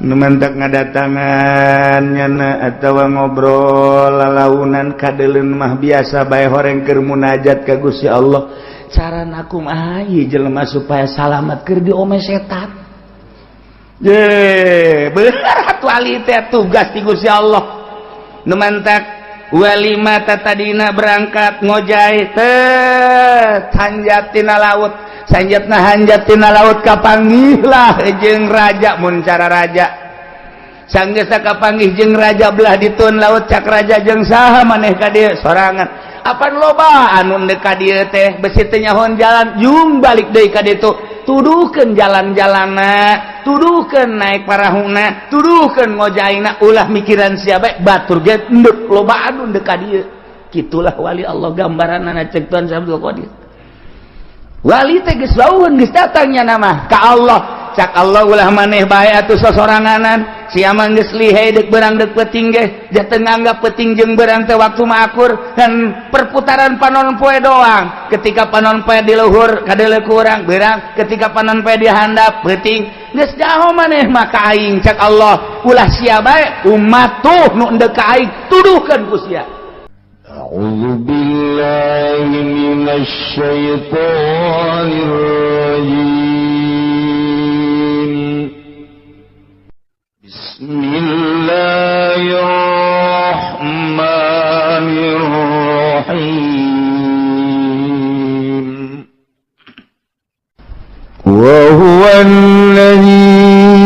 Nu mantak ngadatangan nyana atawa ngobrol lalaunan kadeuleun mah biasa bae, horeng keur munajat ka Gusti Allah. Cara kumaha ieu jelema supaya salamat keur diome setan? Ye, berat wali teh, tugas di Gusti Allah. Nu mantak wali mata tadina berangkat ngojai teh hanjat tina laut, sanjatna hanjat tina laut, kapanggih lah jeung raja. Mun cara raja sanggeus kapanggih jeung raja belah ditun laut, cak raja, "Jeung saha maneh ka dieu?" "Sorangan." "Apan loba anu ndek ka dieu teh, besi teu nyahoan jalan. Jung balik deui ka ditu, tuduhkeun jalan-jalanna, tuduhkeun naik parahuna, tuduhkeun ngojaina, ulah mikiran sia bae, batur ge endek loba anu ndek ka dieu." Kitulah wali Allah gambaranna cek Tuan Abdul Qadir. Wali teh geus wauhun, geus datangnya nama ka Allah. Cak Allah, "Ulah maneh bae atuh sosoranganan. Sia mah geus lihai, deuk beurang deuk peuting ge jateng nganggap peuting jeung beurang teh waktu mah akur dan perputaran panon poe doang. Ketika panon poe di luhur kadeuleu kurang beurang, ketika panon poe di handap peuting. Geus jauh maneh mah ka aing." Cak Allah, "Ulah sia bae, umat tuh nu endek ka aing tuduhkeun ku sia." أعوذ بالله من الشيطان الرجيم. بسم الله الرحمن الرحيم. وهو الذي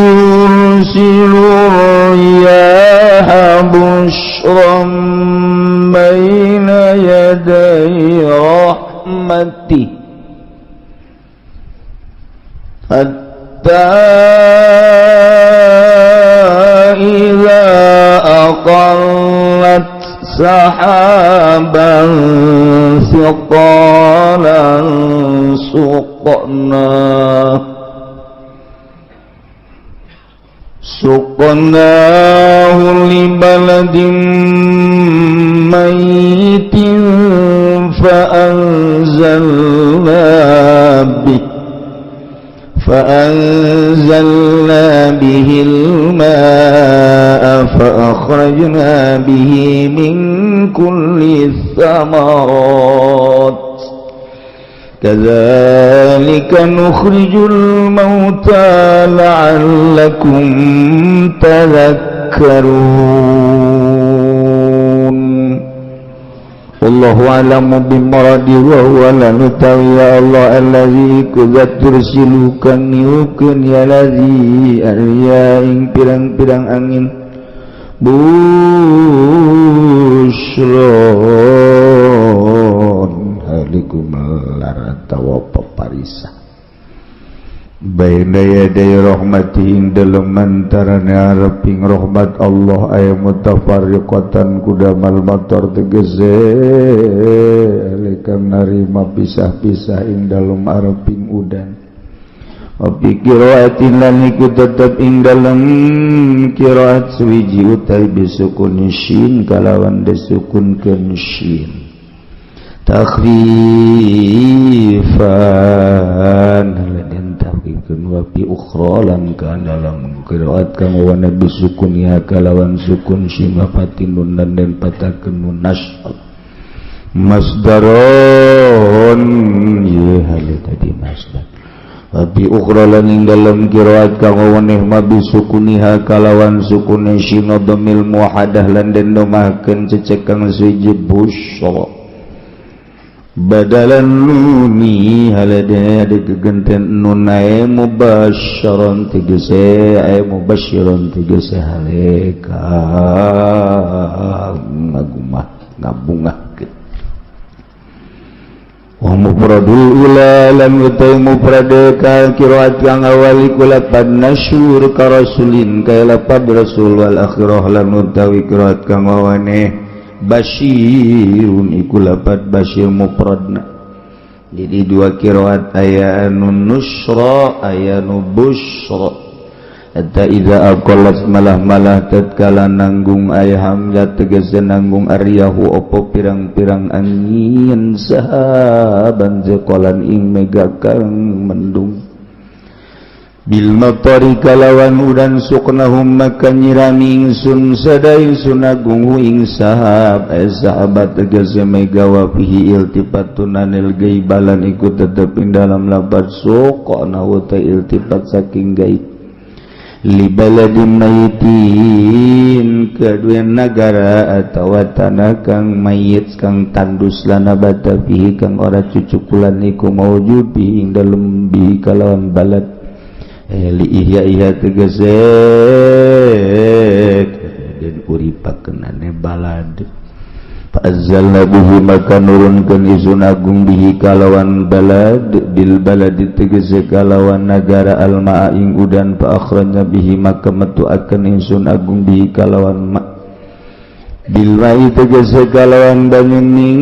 يرسل الرياح بشرا بين يدي رحمته حتى إذا أقلت سحابا ثقالا سقناه لبلد ميت فأنزلنا به الماء فأخرجنا به من كل الثمرات. كذلك نخرج الموتى لعلكم تذكرون. والله أعلم بمراده. وهو lan utawi Allah الذي iku zat يرسل kang niupkeun ya الذي الرياح ing pirang-pirang angin بشرا hale gumelar atawa peparisa بين يدي رحمته ing dalem antarane areping rahmat Allah aya متفرقة kudamal motor, tegese kang narima pisah-pisah ing dalem areping udan. وفي قراءة lan iku tetep ing dalem qiraat suwiji utai بسكون الشين kalawan disukunkeun shin تخفيفا den takhfifkeun. وفي أخرى lan ka dalam qiraat kang wana بسكونها kalawan sukun shin وفتح النون lan den patakeun nun نشرا مصدر ye hale tadi masdar. وفي أخرى lan ing dalem qiraat kang weweneh ma بسكونها kalawan sukune shin وضم الموحدة lan den domahkeun cecek kang suwiji بشرا بدل النون halade ada gegenten nun ae مبشرا tegese ae مبشرا tegese hale kang ngagumah ngabungahkeun. ومفرد الأولى lan utai mufrad ka qiraat kang awal iku lapad نشر كرسول kaya lapad rasul. والآخرة lan utawi qiraat kang wawane بشير iku lapad basyir mufradna. Jadi dua qiraat, aya anu نشرا, aya anu بشرا. حتى إذا أقلت malah-malah tatkala nanggung aya hamzah tegese nanggung الرياح opo pirang-pirang angin سحابا ثقالا ing mega kang mendung. Bil matari kalawan udan suqnahum maka nyirami ingsun sada ingsun agung ing sahab sahabat tegese megawa fihi iltifatun anil gaibalan iku tetep ing dalam lapat suqna ta iltifat saking gaib li baladin mayitin kedua negara atau tanah kang mayit kang tandus lana bata fihi kang ora cucukulan iku maujud bihi ing dalem bihi kalawan balad li ihya ihya tegese dan uripakeunane balad. Fa'azzalna bihi maka nurunkeun ingsun agung bihi kalawan balad, bil balad tegese kalawan nagara, almaa ing udan. Fa akhrajna bihi maka metuakeun ingsun agung bihi kalawan ma, bil mai tegese kalawan banyu, min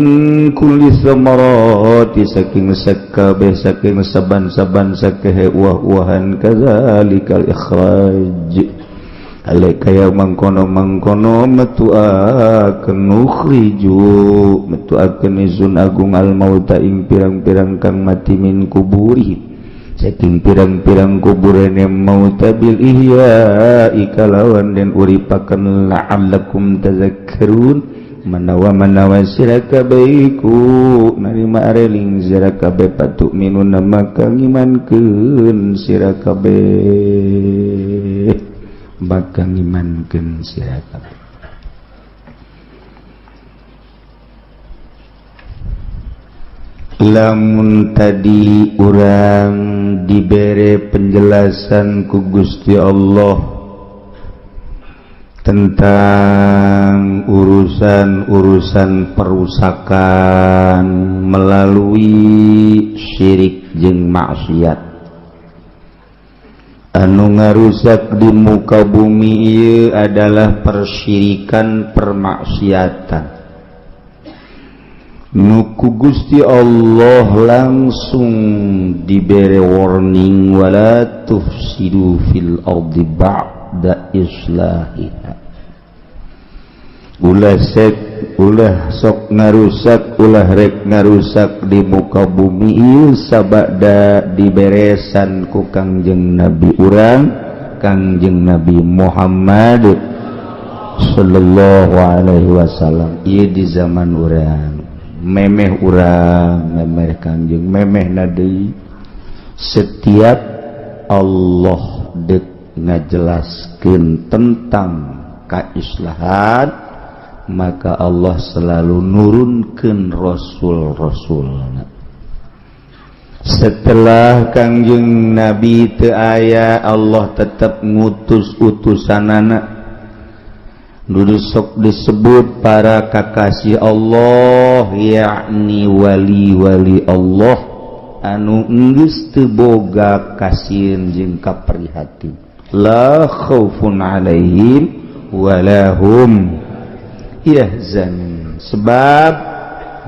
kulli samarati saking sakabeh saking saban-saban sakehe uah-uahan. Kazalikal ikhraj ale kaya mangkono-mangkono metuakeun, nukhriju metuakeun ingsun agung al mauta ing pirang-pirang kang mati, min kuburi saking pirang-pirang kuburane mauta, bil ihya kalawan den uripakeun, la'allakum tazakkarun manawa-manawa sira kabeh iku narima areling sira kabeh, patu'minuna maka ngimankeun sira kabeh, maka ngimankeun sira kabeh. Lamun tadi urang dibere penjelasan ku Gusti Allah tentang urusan-urusan perusakan melalui syirik jeung maksiat anu ngarusak di muka bumi ieu adalah persyirikan, permaksiatan nu ku Gusti Allah langsung dibere warning, wala tufsidu fil ardi ba'da islahiha, ulah sek ulah sok ngarusak, ulah rek ngarusak di muka bumi ieu sabada diberesan ku Kangjeng Nabi urang, Kangjeng Nabi Muhammad sallallahu alaihi wasallam. Ieu di zaman urang, memeh urang, memeh Kangjeng, memeh deui. Setiap Allah dek ngajelaskeun tentang kaislahan, maka Allah selalu nurunkan rasul-rasul. Setelah Kangjeng Nabi teu aya, Allah tetap ngutus utusanana. Dulu sok disebut para kakasih Allah, yakni wali-wali Allah anu geus teu boga kasieun jeung kaprihatin, la khaufun alaihim wala hum yahzanun, sebab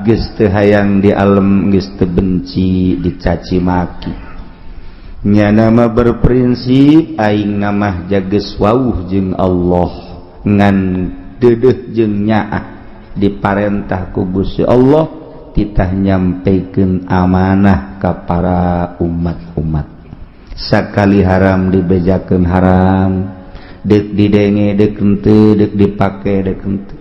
geus teu hayang di alam, geus teu benci dicaci maki. Nyana mah berprinsip, aing mah jages wauh jeung Allah, ngan deudeuh jeung nyaah diparentah ku Gusti Allah, titah nyampaikan amanah ka para umat-umat. Sakali haram dibejakeun haram, dek didenge dek henteu, dek dipake dek henteu.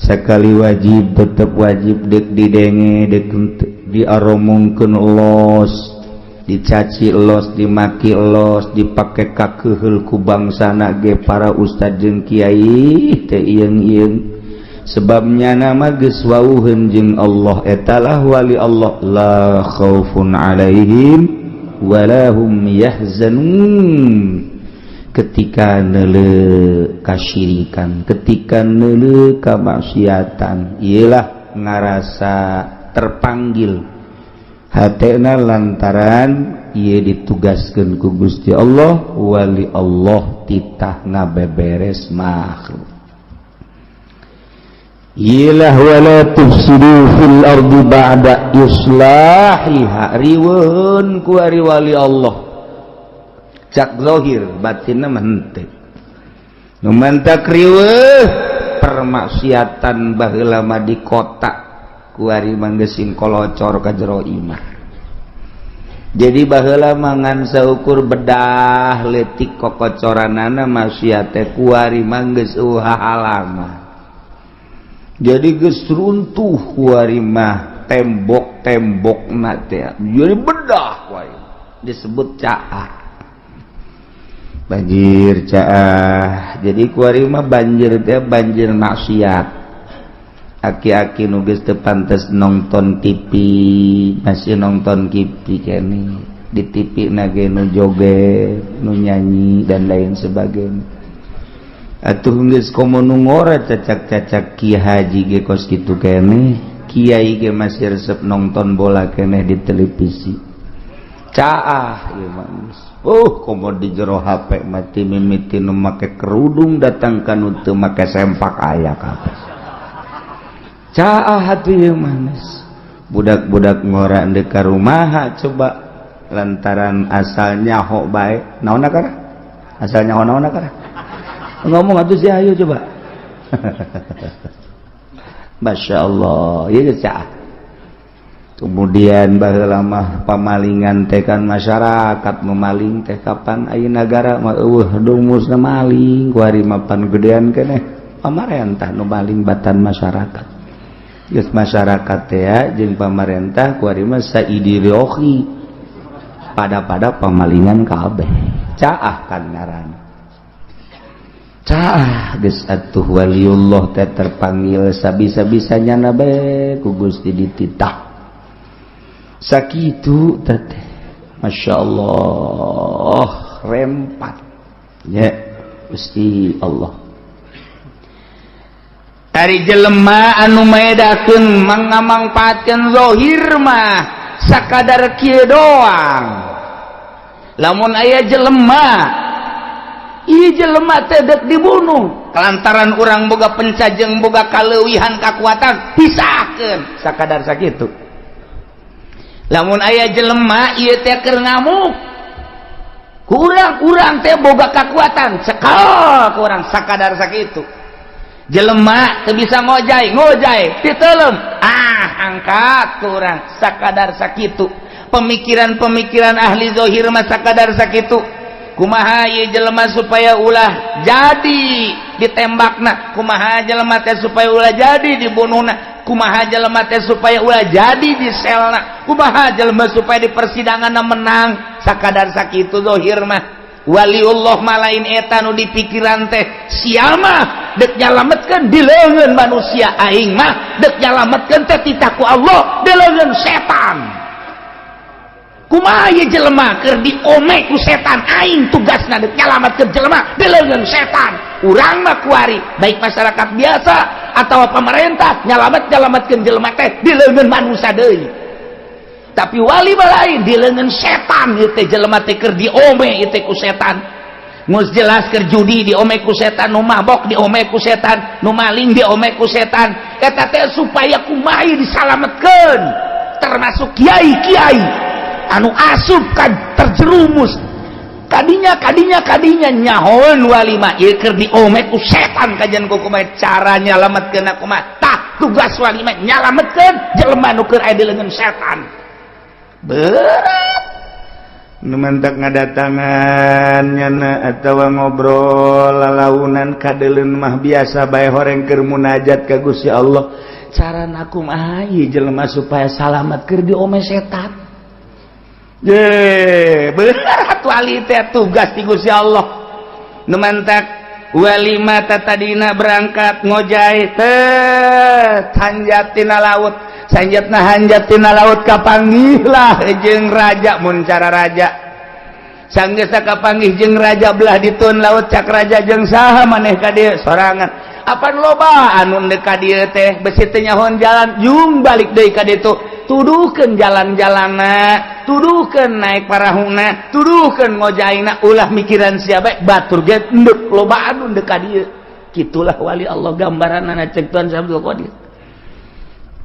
Sakali wajib tetep wajib, dek didenge dek henteu. Diaromongkeun los, dicaci los, dimaki los, dipake kakeheul ku bangsana ge, para ustad jeung kiai teu ieung-ieung, sebabnya nama geus wauheun jeung Allah. Etalah wali Allah, la khaufun alaihim wala hum yahzanun. Ketika neuleu kasyirikan, ketika neuleu kamaksiatan, ialah ngarasa terpanggil hatena lantaran ia ditugaskan ku Gusti Allah, wali Allah titah ngabeberes makhluk. Ilah wala tufsidu fil ardi ba'da islahiha, riweun ku ari wali Allah cak zahir, batinna mah henteu. Nu mantak riweuh permaksiatan baheula mah di kota, kuari manggesing kolocor ka jero imah. Jadi baheula mangan saukur bedah letik kokocoranana maksiat teh, kuari mah geus euweuh halangan. Jadi geus runtuh kuari mah tembok-tembokna teh, jadi bedah wae disebut caah, banjir caah. Jadi kuari mah banjir teh banjir maksiat. Aki-aki nu geus teu pantes nonton TV masih nonton TV kene, di TV na ge nu joget, nu nyanyi, dan lain sebagainya. Atuh geus komo nu ngora, cacak-cacak kiai haji ge kos kitu kene, kiai ge masih resep nonton bola keneh di televisi. Caah ieu mah geus. Komo di jero HP mati mimiti nu make kerudung datang ka nu teu make sempak aya kabeh. Caah atuh ieu mah geus. Budak-budak ngora ndek ka rumaha coba, lantaran asal nyaho bae naon akara, asal nyaho naon akara, ngomong atuh si, ayo coba. Masya Allah, ieu geus caah. Kemudian baheula mah pamalingan teh kan masyarakat memaling teh, kapan aya nagara mah euweuh rumusna maling. Kuari mapan gedean keneh pamarentah nu maling batan masyarakat. Geus masyarakat teh jeung pamarentah kuari mah saideologi pada-pada pamalingan kabeh. Caah kan ngaran caah. Geus atuh waliullah teh terpanggil sabisa-bisanya nabe ku Gusti dititah sakitu teh. Masya Allah, rempat ya Gusti Allah. Ari jelema anu maedakeun mangamangpaatkeun zahir mah sakadar kieu doang. Lamun aya jelema, ieu jelema teh dek dibunuh lantaran urang boga pencajeng, boga kaleuwihan kakuatan, pisahkeun sakadar sakitu. Lamun aya jelema ieu teh keur ngamuk, kurang urang teh boga kakuatan, cekal ku urang sakadar sakitu. Jelema teu bisa ngojay, ngojay ditelem, ah, angkat ku urang sakadar sakitu. Pemikiran-pemikiran ahli zahir mah sakadar sakitu. Kumaha ieu jelema supaya ulah jadi ditembakna, kumaha jelema teh supaya ulah jadi dibunuhna, kumaha jelema teh supaya ulah jadi diselna, kumaha jelema supaya di persidangan menang, sakadar sakitu zahir mah. Waliullah mah lain eta nu dipikiran teh. Sia mah dek nyalametkeun di leungeun manusia, aing mah dek nyalametkeun teh titah ku Allah di leungeun setan. Kumaha ieu jelema keur diome ku setan, aing tugasna dek nyalametkeun jelema di leungeun setan. Urang mah kuari baik masyarakat biasa atau pemerintah nyalamet nyalametkeun jelema teh di leungeun manusia deui, tapi wali mah lain, di leungeun setan. Ieu teh jelema teh keur diome ieu teh ku setan. Geus jelas keur judi diome ku setan, nu mabok diome ku setan, nu maling diome ku setan. Eta teh supaya kumaha disalametkeun, termasuk kiai-kiai anu asup kan terjerumus kadinya kadinya kadinya. Nyahoeun wali mah ieu keur diome ku setan, kajian ku kumaha cara nyalametkeun, kumaha. Tah, tugas wali mah nyalametkeun jelema nu keur aya di leungeun setan. Berat. Nu mantak ngadatangan nyana atawa ngobrol lalaunan kadeleun mah biasa bae, horeng keur munajat ka Gusti Allah, cara kumaha ieu jelema supaya salamat keur diome setan. Ye, berat. Wali teh tugas ti Gusti Allah. Nu mantak wali mah tadina berangkat ngojay teh hanjat tina laut, sanjatna hanjat tina laut kapanggihlah jeung raja. Mun cara raja sanggeus kapanggih jeung raja belah ditun laut, cak raja, "Jeung saha maneh ka dieu?" "Sorangan." "Apan loba anu ndek ka dieu teh, besi teu nyahoan jalan. Jung balik deui ka ditu, tuduhkeun jalan-jalanna, tuduhkeun naik parahuna, tuduhkeun ngojaina, ulah mikiran sia bae, batur ge endek loba anu ndek ka dieu." Kitulah wali Allah gambaranna cek Tuan Abdul Qadir.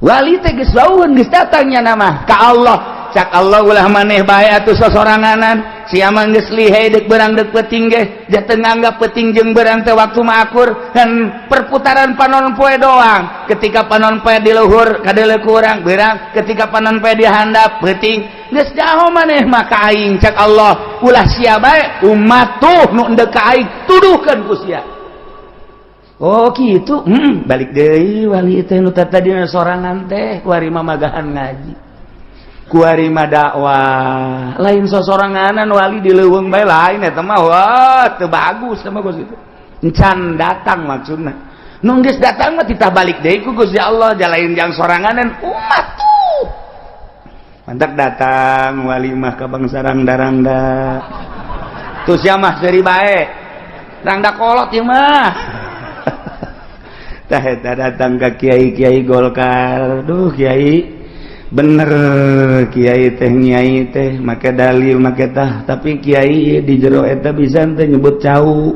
Wali teh geus wauheun, geus datangnya nama ka Allah. Allah. Cak Allah, ulah maneh bae atuh sosoranganan. Sia mah geus lihai, deuk beurang deuk peuting ge teu nganggap peuting jeung beurang teh. Waktu mah akur dan perputaran panon poe doang. Ketika panon poe di luhur, kadeuleu ku urang beurang. Ketika panon poe di handap, peuting. Geus jauh maneh mah ka aing. Cak Allah, ulah sia bae, umat tuh nu endek ka aing tuduhkeun ku sia. Oh gitu. Balik deui wali teh nu tadina sorangan teh, kuari mah magahan ngaji, kuari mah dakwah. Lain sosoranganan wali di leuweung bae, lain eta mah. Wah, teu bagus sama Gusti itu. Encan datang maksudna. Nu geus datang mah titah balik deui ku Gusti Allah, jalain jang soranganan, umat tuh. Mantap datang wali mah ka bangsa rangda-rangda. Tuh sia mah seuri bae. Rangda kolot ieu mah. Tah eta datang ke kiai-kiai Golkar. Duh kiai, bener kiai teh, nyai teh make dalil make tah, tapi kiai di jero eta bisa teh nyebut cau.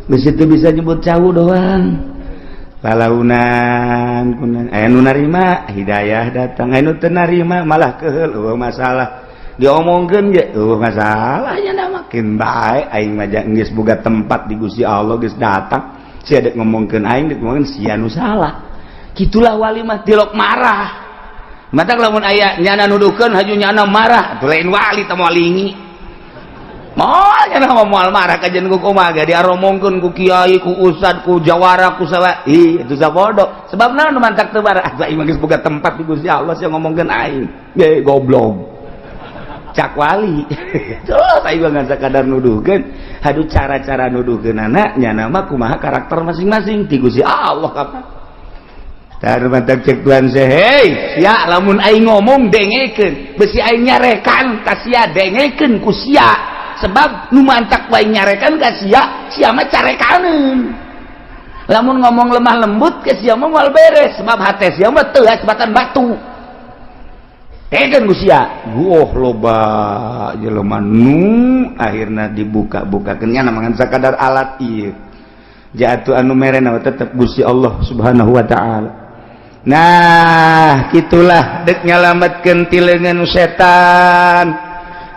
Geus itu bisa nyebut cau doang. Lalaunan kunan aya nu narima hidayah datang, aya nu teu narima malah keheul, eueuh masalah. Diomongkeun ge eueuh masalahnya da makin bae aing mah geus boga tempat di Gusti Allah, geus datang. Sia dek ngomongkeun aing, dek ngomongkeun sia nu salah. Gitulah wali mah, tilok marah. Matak lamun aya nyana nuduhkeun haju nyana marah, atuh lain wali teh, moal lingi. Moal nyana mah, moal marah kajian ku kumaha ge diaromongkeun ku kiai, ku ustad, ku jawara, ku sawa. Ih, itu sabodo. Sebab naon mantak teu marah? Atuh aing mah geus boga tempat di Gusti Allah, sia ngomongkeun aing. Ge goblok. Cak wali. Terus aing mah ngan sakadar nuduhkeun. Aduh, cara-cara nuduhkeun anak nyana mah kumaha karakter masing-masing ti Gusti Allah kapan. Tar mantak cek Tuhan seh, hei, sia lamun aing ngomong dengekeun, besi aing nyarekan ka sia dengekeun ku sia. Sebab nu mantak wae nyarekan ka sia, sia mah carekaneun. Lamun ngomong lemah lembut ke sia mah moal beres, sebab hate sia mah teu sebatan batu. Dengekeun ku sia. Wah, loba jelema nu akhirna dibuka-bukakeun nya ngan sakadar alat ieu. Jatuh anu merena tetep Gusti Allah Subhanahu wa taala. Nah, gitulah dek nyalametkeun ti leungeun setan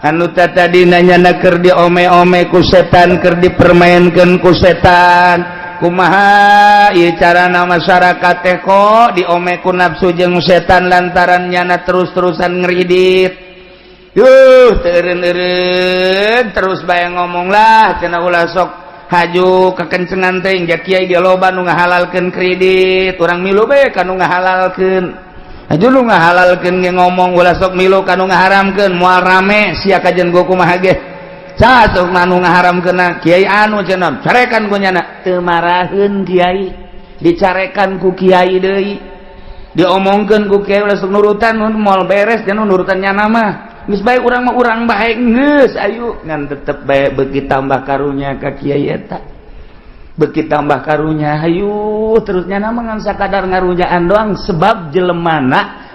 anu tadi nanya keur diome-ome ku setan, keur dipermainkeun ku setan. Kumaha ieu carana masyarakat teh kok diome ku nafsu jeung setan lantaran nyana terus-terusan ngeridit? Yuh, teu eureun-eureun terus bae ngomong lah cenah, ulah sok haju kekencengan teh, ja kiai ge loba nu ngahalalkeun kredit, urang milu bae ka nu ngahalalkeun. Haju nu ngahalalkeun ge ngomong ulah sok milu ka nu ngaharamkeun, moal rame sia kajen go kumaha ge. Sok nu ngaharamkeun kiai anu cenah, carekan ku nyana. Teu maraheun kiai, dicarekan ku kiai deui, diomongkeun ku kiai ulah sok nurutan, moal beres cenah nurutan nyana mah. Geus bae urang mah, urang bae geus ayu ngan tetep bae beuki tambah karunya ka kiai eta, beuki tambah karunya. Hayu terus nyana mah ngan sakadar ngarujaan doang, sebab jelemana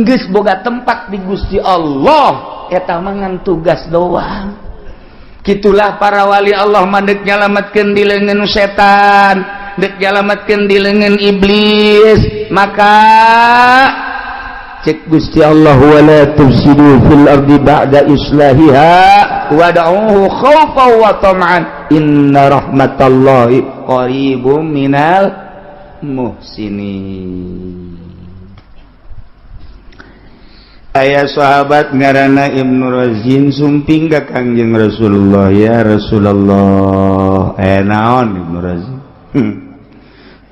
geus boga tempat di Gusti Allah, eta mah ngan tugas doang. Gitulah para wali Allah mah dek nyalametkeun di leungeun setan, dek nyalametkeun di leungeun iblis. Maka cek Gusti Allah, wala tufsidu fil ardi ba'da islahiha wad'uhu khaufan wa tam'an inna rahmatallahi qaribum minal muhsinin. Aya sahabat ngaranna Ibnu Razin sumping ka Kangjeng Rasulullah. Ya Rasulullah. Eh, naon Ibnu Razin?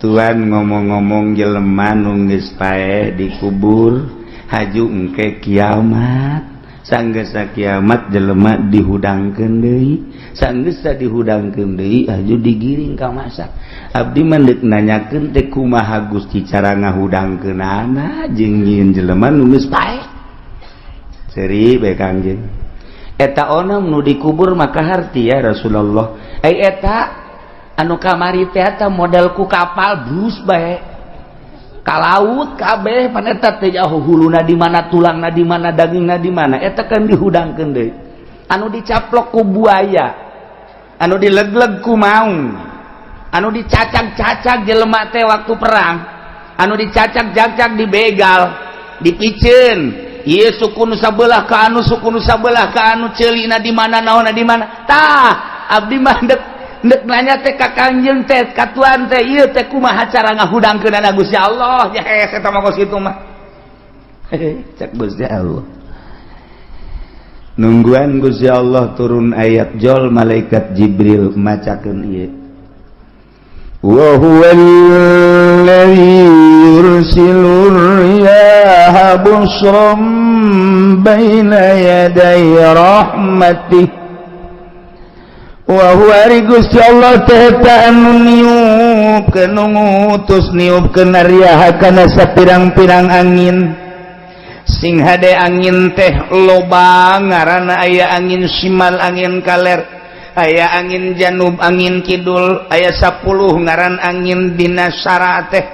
Tuan ngomong-ngomong jelema nu geus paeh dikubur haju engke kiamat, sanggeus kiamat jelema dihudangkeun deui, sanggeus dihudangkeun deui haju digiring ka masa. Abdi mah deuk nanyakeun teh kumaha Gusti cara ngahudangkeunana jeung nyieun jelema nu geus paeh. Seri bae Kangjeng, eta onam nu dikubur maka harti ya Rasulullah. Ai eta anu kamari teh eta model ku kapal brus bae ka laut kabeh, pan eta teh jauh huluna di mana, tulangna di mana, dagingna di mana. Eta kan dihudangkeun deui. Anu dicaplok ku buaya, anu dilegleg ku maung, anu dicacag-cacag jelema teh waktu perang, anu dicacag-cacag, dibegal, dipiceun. Ieu suku nu sabelah ka anu, suku nu sabelah ka anu, ceulina di mana, naonna di mana. Tah, abdi mah dek dek nanya teh ka Kangjeng teh, ka tuan teh, ieu teh kumaha cara ngahudangkeunana Gusti Allah? Ya hese eta mah, kos kitu mah. Cek Gusti Allah, nungguan Gusti Allah turun ayat jol, malaikat Jibril macakeun ieu, wa huwa alladhi yursilu riyaha busyran baina yaday rahmatih. Wa huwa, ari Gusti Allah teh eta anu niupkeun, nu ngutus niupkeun riyaha kana sapirang-pirang angin. Sing hade, angin teh loba ngaranna, aya angin simal, angin kaler, aya angin janub, angin kidul, aya 10 ngaran angin. Dina syara teh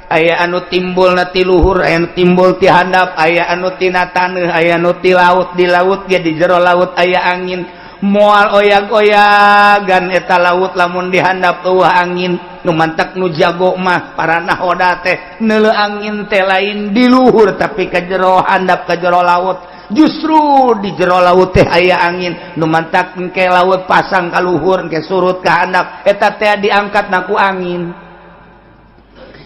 aya anu timbul na ti luhur, aya anu timbul ti handap, aya anu tina taneuh, aya anu ti laut. Di laut ge, di jero laut aya angin. Moal oyag-oyagan eta laut lamun dihandap euweuh angin. Nu mantak nu jago mah, para nahoda teh, neuleu angin teh lain di luhur, tapi ka jero handap, ka jero laut. Justru di jero laut teh aya angin. Nu mantak engke laut pasang ka luhur, engke surut ka handap, eta teh diangkat na ku angin.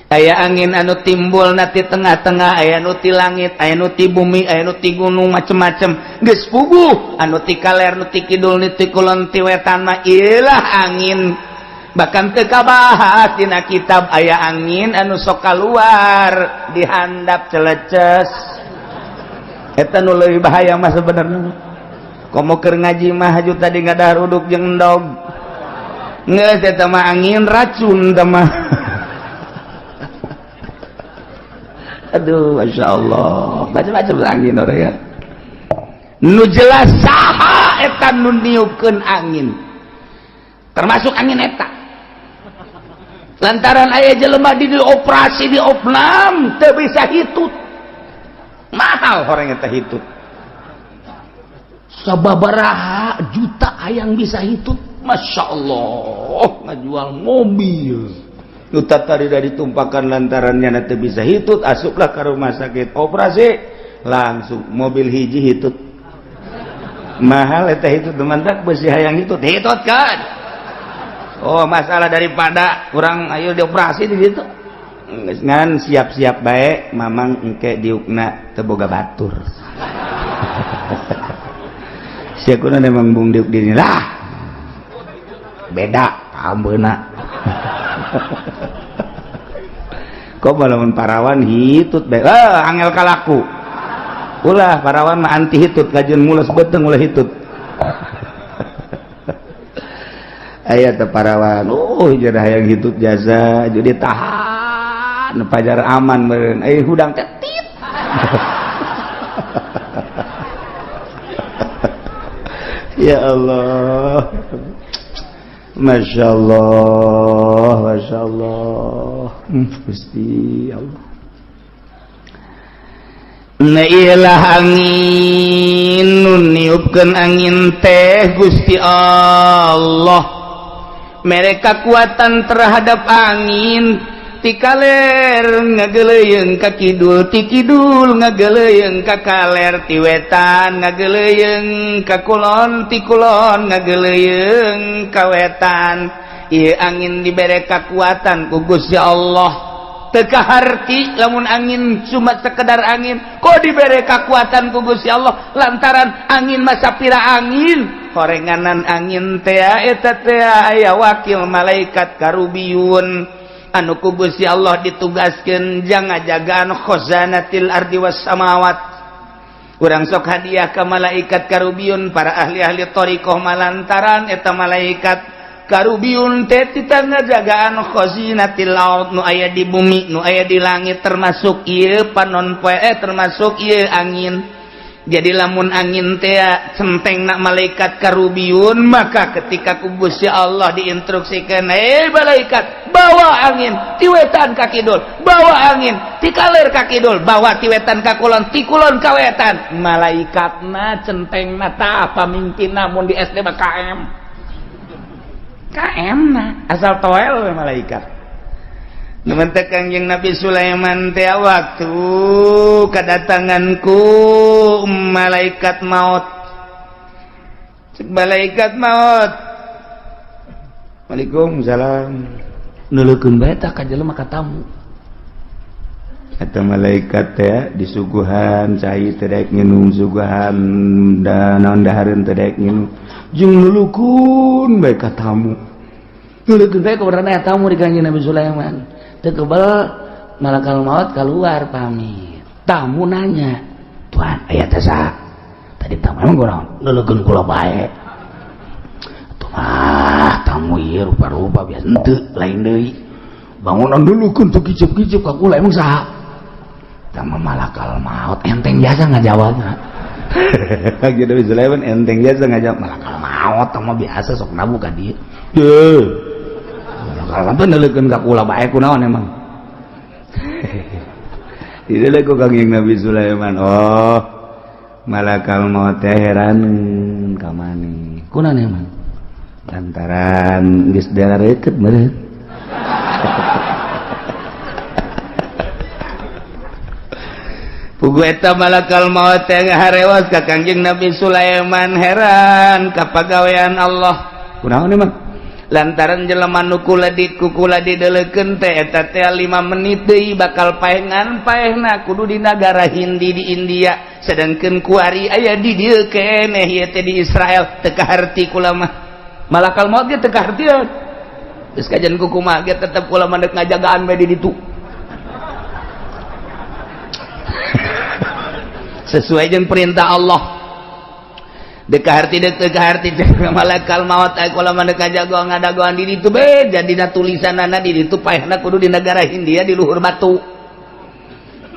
Aya angin anu timbul na ti tengah-tengah, aya nu ti langit, aya nu ti bumi, aya nu ti gunung, macem-macem. Geus puguh anu ti kaler, nu ti kidul, nu ti kulon, ti wetan mah ilah angin. Bahkan teu kabahas dina kitab, aya angin anu sok kaluar dihandap celeces. Eta nu leuwih bahaya mah sebenarnya. Komo keur ngaji mah, haju tadi ngadahar uduk jeung endog, geus eta mah angin racun teh mah. Aduh, masya Allah, macam-macam angin orang ya. Nu jelas saha eta nu niupkeun angin, termasuk angin eta, lantaran aya jelema di operasi, di opnam, teu bisa hitut. Mahal orang eta hitut, sababaraha juta hayang bisa hitut. Masya Allah, ngajual mobil tadi dari tumpakan lantarannya nanti bisa hitut. Asuplah ke rumah sakit, operasi, langsung mobil hiji hitut. Mahal eta hitut. Mantap besi hayang hitut, hitut kan. Oh, masalah daripada kurang, ayo dioperasi di situ. Ngan siap-siap baik, mamang, engke diukna teu boga batur. Sia kuna memang bung diuk dini lah, beda pambeuna. Kok lamun parawan hitut bae, ah, angel kalaku. Ulah, parawan mah anti hitut, kajeun mules beuteung ulah hitut. Aya teh parawan, oh, jadi hayang hitut jasa, jadi tahan pajar aman meureun, eh hudang teh tit. Ya Allah, Masya Allah, Masya Allah. Gusti Allah. Nailah angin, nu niupkeun angin teh Gusti Allah. Mereka kekuatan terhadap angin, ti kaler ngageleuyeung ka kidul, ti kidul ngageleuyeung ka kaler, ti wetan ngageleuyeung ka kulon, ti kulon ngageleuyeung ka wetan. Ieu angin dibere kekuatan ku Gusti Allah. Teu kaharti lamun angin cuma sekedar angin, kok dibere kekuatan ku Gusti Allah, lantaran angin mah sapira angin horenganan angin teh eta teh aya wakil malaikat karubiyun anu ku Gusti Allah ditugaskeun jang ngajagaan khazanatil ardi was samawat. Urang sok hadiah ka malaikat karubiyun, para ahli-ahli thariqah, malantaran eta malaikat karubiyun teh tita ngajagaan khazinatil ard, nu aya di bumi, nu aya di langit, termasuk ieu panon poe, termasuk ieu angin. Jadi lamun angin teh centeng nak malaikat karubiyun, maka ketika ku Gusti Allah diinstruksikan, "Eh malaikat, bawa angin ti wetan ka kidul, bawa angin ti kaler ka kidul, bawa ti wetan ka kulon, ti kulon ka wetan," malaikatna centengna tah pamimpinna. Mun di SD mah KM, KM na asal toel we malaikat. Numantak Kangjeng Nabi Sulaiman teh waktu kedatanganku malaikat maut. Cek malaikat maut. Waalaikumsalam. Nuleukeun bae tah ka jelema ka tamu. Atau malaikat teh disuguhan cai teu daek nginum, suguhan da naon dahareun teu daek nginum. Jeung nulukun bae ka tamu. Nuleukeun bae keberadaan tamu di Kangjeng Nabi Sulaiman. Teu kebel malakal maut keluar pamit. Tamu nanya, "Tuan, aya teh saha?" Tadi tamu emang kunaon? Nuleukeun kula bae. Atuh mah tamu ieu rupa-rupa biasa henteu lain deui. Bangunan dulu teu kicep-kicep ka kula emang saha? Tamu malakal maut enteng biasa ngajawabna. Kangjeng Nabi Sulaiman enteng biasa ngajawab. Malakal maut mah biasa sok nabu ka dieu. Deuh. Malakal maut nuleukeun ka kula bae kunaon emang? Tidak ku Kangjeng Nabi Sulaiman. Oh, malakal maut teh heraneun ka maneh. Kunaon emang? Lantaran geus darareukeut meureun. Pugu eta malakal maut teh ngaharewas ka Kangjeng Nabi Sulaiman heran ka pagawean Allah. Kunaon emang? Lantaran jelema nu kula di kukula dideleukeun teh eta teh 5 menit deui bakal paengan paehna kudu di nagara Hindi di India, sedangkeun kuari aya di dieu keneh ieu teh di Israel teu kaharti kula mah. Malakal maut ge teu kahartieun. Geus kajian kukumaha ge tetep kula mah deuk ngajagaan bae di ditu. Sesuai jeung perintah Allah. Dekaharti dekaharti malakal maut ay kula mah deuk ngajagoan ngadagoan di ditu be jadina tulisanana di ditu paehna kudu di negara Hindia di luhur batu.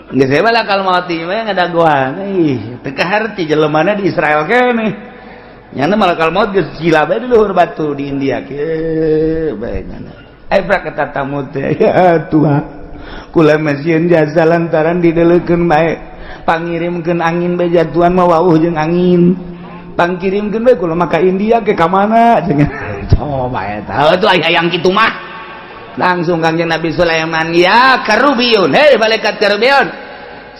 Geus we malakal maut ieu mah ngadagoan. Ih, teu kaharti jelemana di Israel keneh. Nyana malakal maut geus gila bae di luhur batu di India kieu bae nyana. Ai prak eta tamu teh ya Tuhan. Kula mah sieun jasa lantaran dideleukeun bae. Pangirimkeun angin bae jatuhan mah wauh jeung angin. Pangkirimkeun bae kula mah ka India ke ka mana cenah. Coba eta atuh aya yang kitu mah. Langsung Kangjeng Nabi Sulaiman, ya Karubiyun, hei malaikat Karubiyun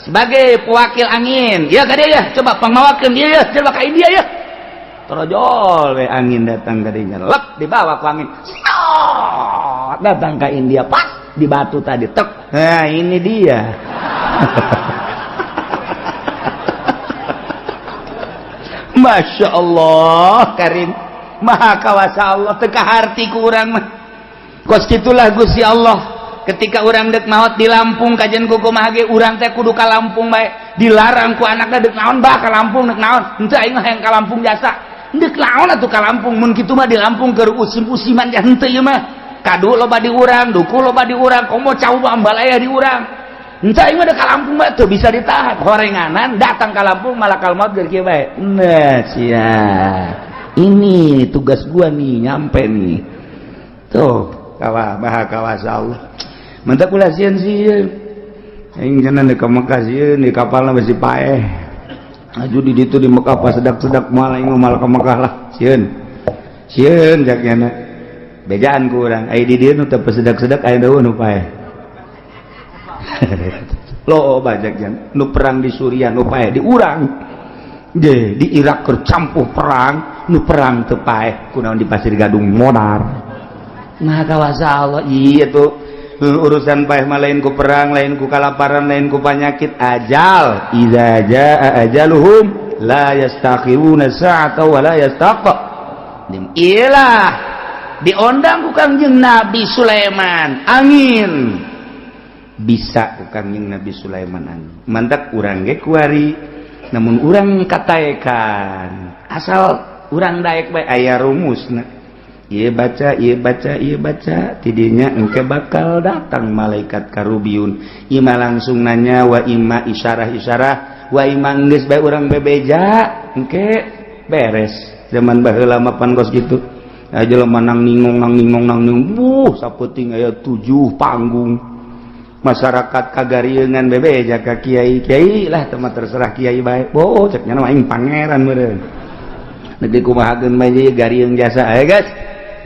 sebagai pewakil angin, ya ka dieu ya, coba pangmawakeun ieu ya, coba ka India ya. Torojol we angin datang ka dinya, lep dibawa ku angin. Sot, datang ka India pas di batu tadi tek. Nah, ini dia. Masya Allah Karim Maha kawasa Allah teu kaharti ku urang mah. Kos kitulah Gusti Allah ketika urang dek maot di Lampung kajian kumaha ge urang teh kudu ka Lampung bae, dilarang ku anakna dek naon bah ka Lampung dek naon henteu aing mah hayang ka Lampung jasa dek naon atuh ka Lampung mun kitu mah di Lampung keur usim-usiman teh henteu ieu mah kadu loba di urang duku loba di urang komo cau ambalaya di urang henteu aing mah dek ka Lampung bae teu bisa ditahan horenganan datang ka Lampung malakal maut keur kieu bae. Nah sia ini tugas gua nih nyampe nih tuh kawah maha kawasa Allah mantap kula sieun sieun aing cenah di ka Mekah sieun di kapalna besi paeh aju di ditu di Mekah pas sedak-sedak moal aing mah ka Mekah lah sieun sieun jak nyana bejaan ku urang ai di dieu nu teu sedak-sedak aya deui nu paeh. Lo bajak jan nu perang di Suriah nu paeh di urang ge di Irak keur campuh perang nu perang teu paeh kunaon di Pasir Gadung modar. Maha kawasa Allah iya tuh urusan paeh mah lain ku perang lain ku kalaparan lain ku penyakit ajal iza jaa ajaluhum la yastakhiruna sa'ata wa la yastaqdim. Iyalah diondang ku Kangjeng Nabi Sulaiman angin bisa ku Kangjeng Nabi Sulaiman angin mantak urang ge kuari namun urang kataekan asal urang daek bae aya rumusna ieu baca ieu baca ieu baca tidinya engke bakal datang malaikat Karubiyun ima langsung nanya wa ima isyarah-isyarah wa ima geus bae urang bebeja engke beres. Zaman baheula mah pan kos kitu aja jelema nang ningong nang ningong nang ningong buh sapeuting aya 7 panggung masyarakat kagarieunan bebeja ka kiai-kiai lah teu mah terserah kiai bae boh cek nya mah aing pangeran meureun nepi kumahakeun bae garieung jasa aya guys.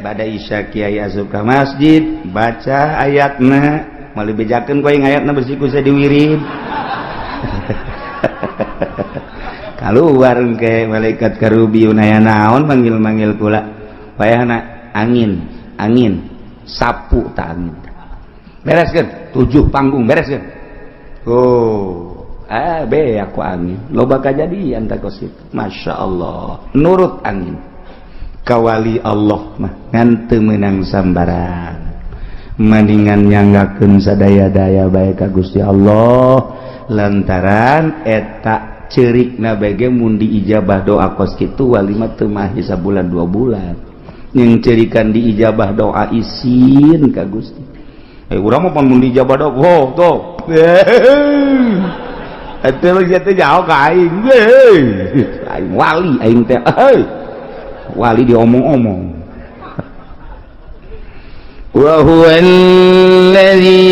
Bada isya kiai asup ka masjid baca ayatna Moal dibejakeun ku aing ayatna, besi ku saya diwirid. Keluar ke malaikat karubiun, aya naon manggil-manggil kula? Wayahna angin, angin sapu tak angin. Bereskeun tujuh panggung, bereskeun. Oh, ah, be aku angin loba kajadian tak kos itu. Masya Allah, nurut angin kawali Allah mah ngan teu meunang sambarang. Mendingan nyanggakeun sadaya-daya bae ka Gusti Allah, lantaran eta cerik na bege mun diijabah doa kos kitu wali mah teu mahi sabulan 2 bulan yang cerikan diijabah doa isin ka Gusti. Eh, urang mah mun diijabah doa, oh tuh eta mah teh jauh ka aing. Aing wali, aing teh wali diomong-omong. وهو الذي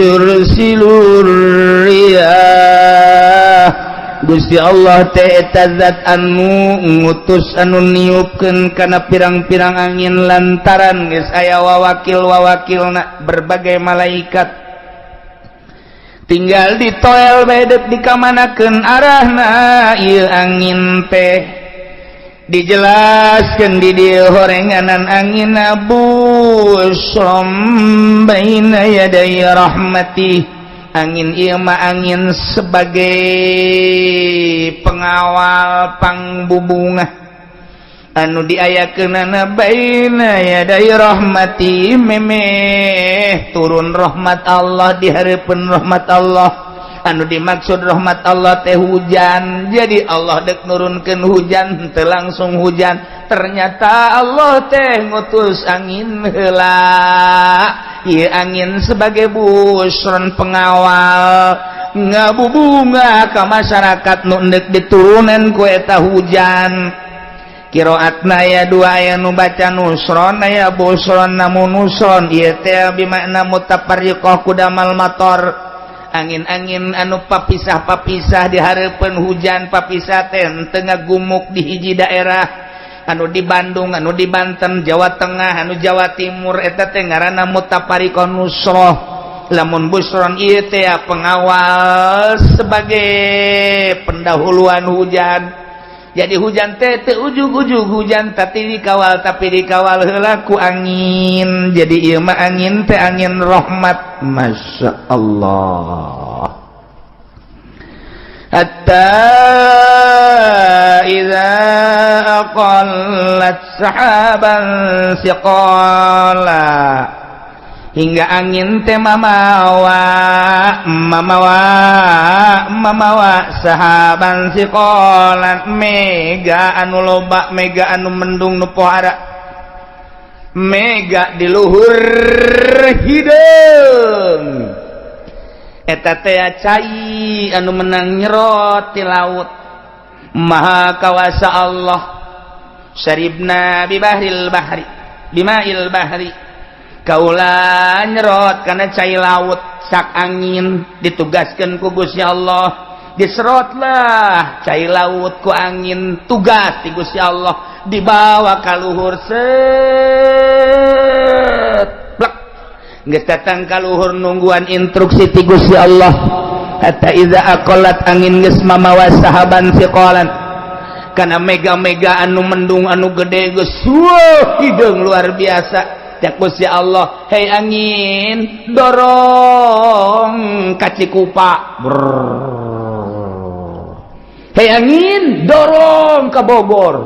يرسل الرياح. Gusti Allah teh eta zat anu ngutus, anu niupkeun kana pirang-pirang angin, lantaran geus aya wawakil-wawakilna berbagai malaikat, tinggal ditoel bae deuk dikamanakeun arahna ieu angin teh. Dijelaskan di dieu horenganan angin busyron baina yaday rahmati. Angin ieu mah angin sebagai pengawal pangbubungah anu diayakeunana baina yaday rahmati, memeh turun rahmat Allah, di hareupeun rahmat Allah. Anu dimaksud rahmat Allah teh hujan. Jadi Allah dek nurunkan hujan teu langsung hujan, ternyata Allah teh ngutus angin heula. Ieu angin sebagai busron, pengawal, ngabubunga ka masyarakat nu endek diturunan ku eta hujan. Kiroatna aya dua, aya nu baca nusron, aya busron. Namun nusron ieu teh bimakna mutafarriqah kudamal mator, angin-angin anu papisah-papisah di hareupeun hujan. Papisah teh tengah gumuk di hiji daerah, anu di Bandung, anu di Banten, Jawa Tengah, anu Jawa Timur, eta teh ngaranna mutafariqah nusroh. Lamun busron ieu teh pengawal sebagai pendahuluan hujan. Jadi hujan teh teu ujug-ujug hujan, tapi dikawal, tapi dikawal heula ku angin. Jadi ieu mah angin teh angin rahmat. Masya Allah. Hatta idza aqallat sahaban siqala, hingga angin teh mamawa mamawa mamawa sahaban siqalan, mega anu loba, mega anu mendung nu pohara, mega di luhur hideung. Eta teh cai anu menang nyerot ti laut. Maha kawasa Allah. Syaribna bibahril bahri bimail bahri, kaula nyerot karena cai laut. Sak angin ditugaskan ku Gusti Allah, diserotlah cai laut ku angin, tugas di Gusti Allah, dibawa ka luhur, set, plek, geus datang ka luhur, nungguan instruksi ti Gusti Allah. Hatta iza aqallat, angin geus mamawa sahaban siqalan, kana mega-mega anu mendung anu gede, geus hideung luar biasa. Cek Gusti Allah, "Hei angin, dorong ka Cikupa. Hei angin, dorong ke Bogor.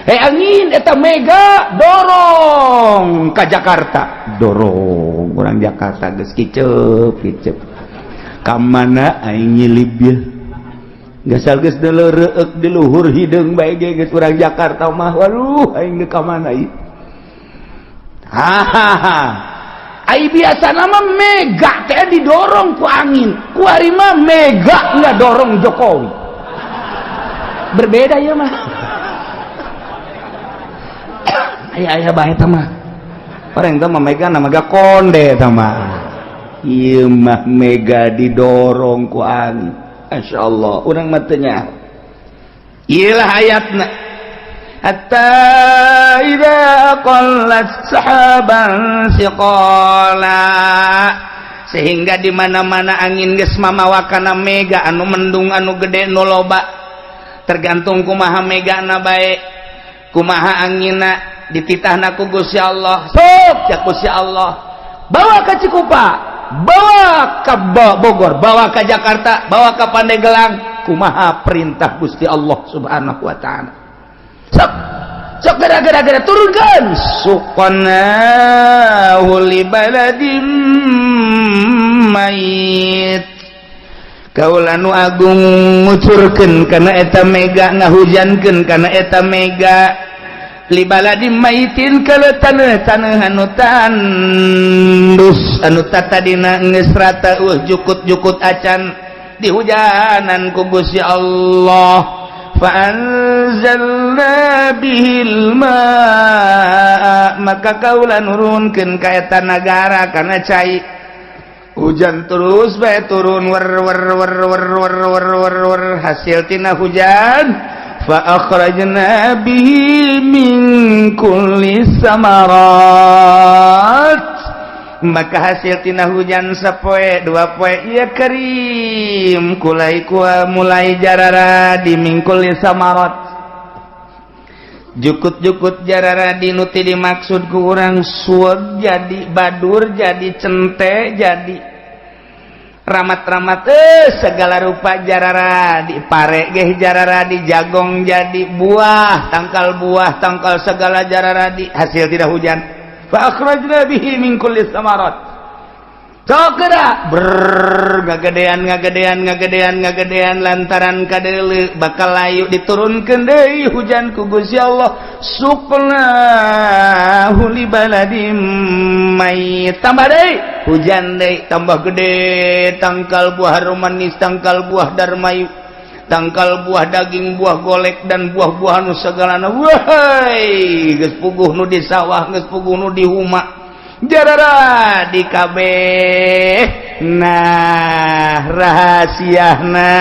Hei angin, eta mega dorong ke Jakarta." Dorong orang Jakarta geus kicep kicep, ka mana aing nyilib ya? Gasal geus reueuk di luhur hideung bae ge geus urang Jakarta mah. Waduh, aing deuk ka mana ieu? Hahaha. Ai biasa nama mega teh didorong ku angin, kuari mah mega nggak dorong Jokowi. Berbeda ya mah. Aya aya bae mah. Orang teh mah mega nama mega konde tah mah. Ieu mah mega didorong ku angin. Masya Allah, urang mah teu nyaho. Ieu lah ayatna. Hatta idza aqallat sahaban siqala, sehingga di mana-mana angin geus mamawa kana mega anu mendung, anu gede, nu loba. Tergantung kumaha megana bae, kumaha angina, dititahna ku Gusti Allah. Sok ya, Gusti Allah, bawa ke Cikupa, bawa ke Bogor, bawa ke Jakarta, bawa ke Pandeglang. Kumaha perintah Gusti Allah Subhanahu wa Ta'ala? Sok sok, gara-gara gara turunkan. Suqnahu li baladim mayit. Kaula nu agung ngucurkeun kana eta mega, ngahujankeun kana eta mega, li baladim maitin, kalau tanah tanah anu tandus, anu tatadina geus rata, jukut-jukut acan, dihujanan ku Gusti Allah. Faanzalna bihil ma'a, maka kaula nurunkeun ka eta nagara kana cai. Hujan terus bae turun, wer wer wer wer wer wer wer wer. Hasil tina hujan, fa akhrajna bihi min kulli samarat, maka hasil tina hujan sapoe dua poe ya kerim kulai kua mulai jararadi. Min kulli samarat, jukut-jukut jararadi. Nu ti dimaksud ku urang suweg jadi badur, jadi cente, jadi ramat-ramat, segala rupa jararadi. Pare geh jararadi, jagong jadi, buah tangkal, buah tangkal segala jararadi hasil tina hujan. Fa akhrajna bihi min kulli samarat. Sok geura ber ngagedean, ngagedean, ngagedean, ngagedean. Lantaran kadeuleu bakal layu, diturunkeun deui hujan ku Gusti Allah. Suqnahu li baladim mayit, tambah deui hujan deui, tambah gede tangkal buah harum manis, tangkal buah darmayu, tangkal buah daging, buah golek, dan buah-buahan nu segalana. Wahai, geus puguh nu di sawah, geus puguh nu di huma, jarara di kabeh. Nah, rahasiana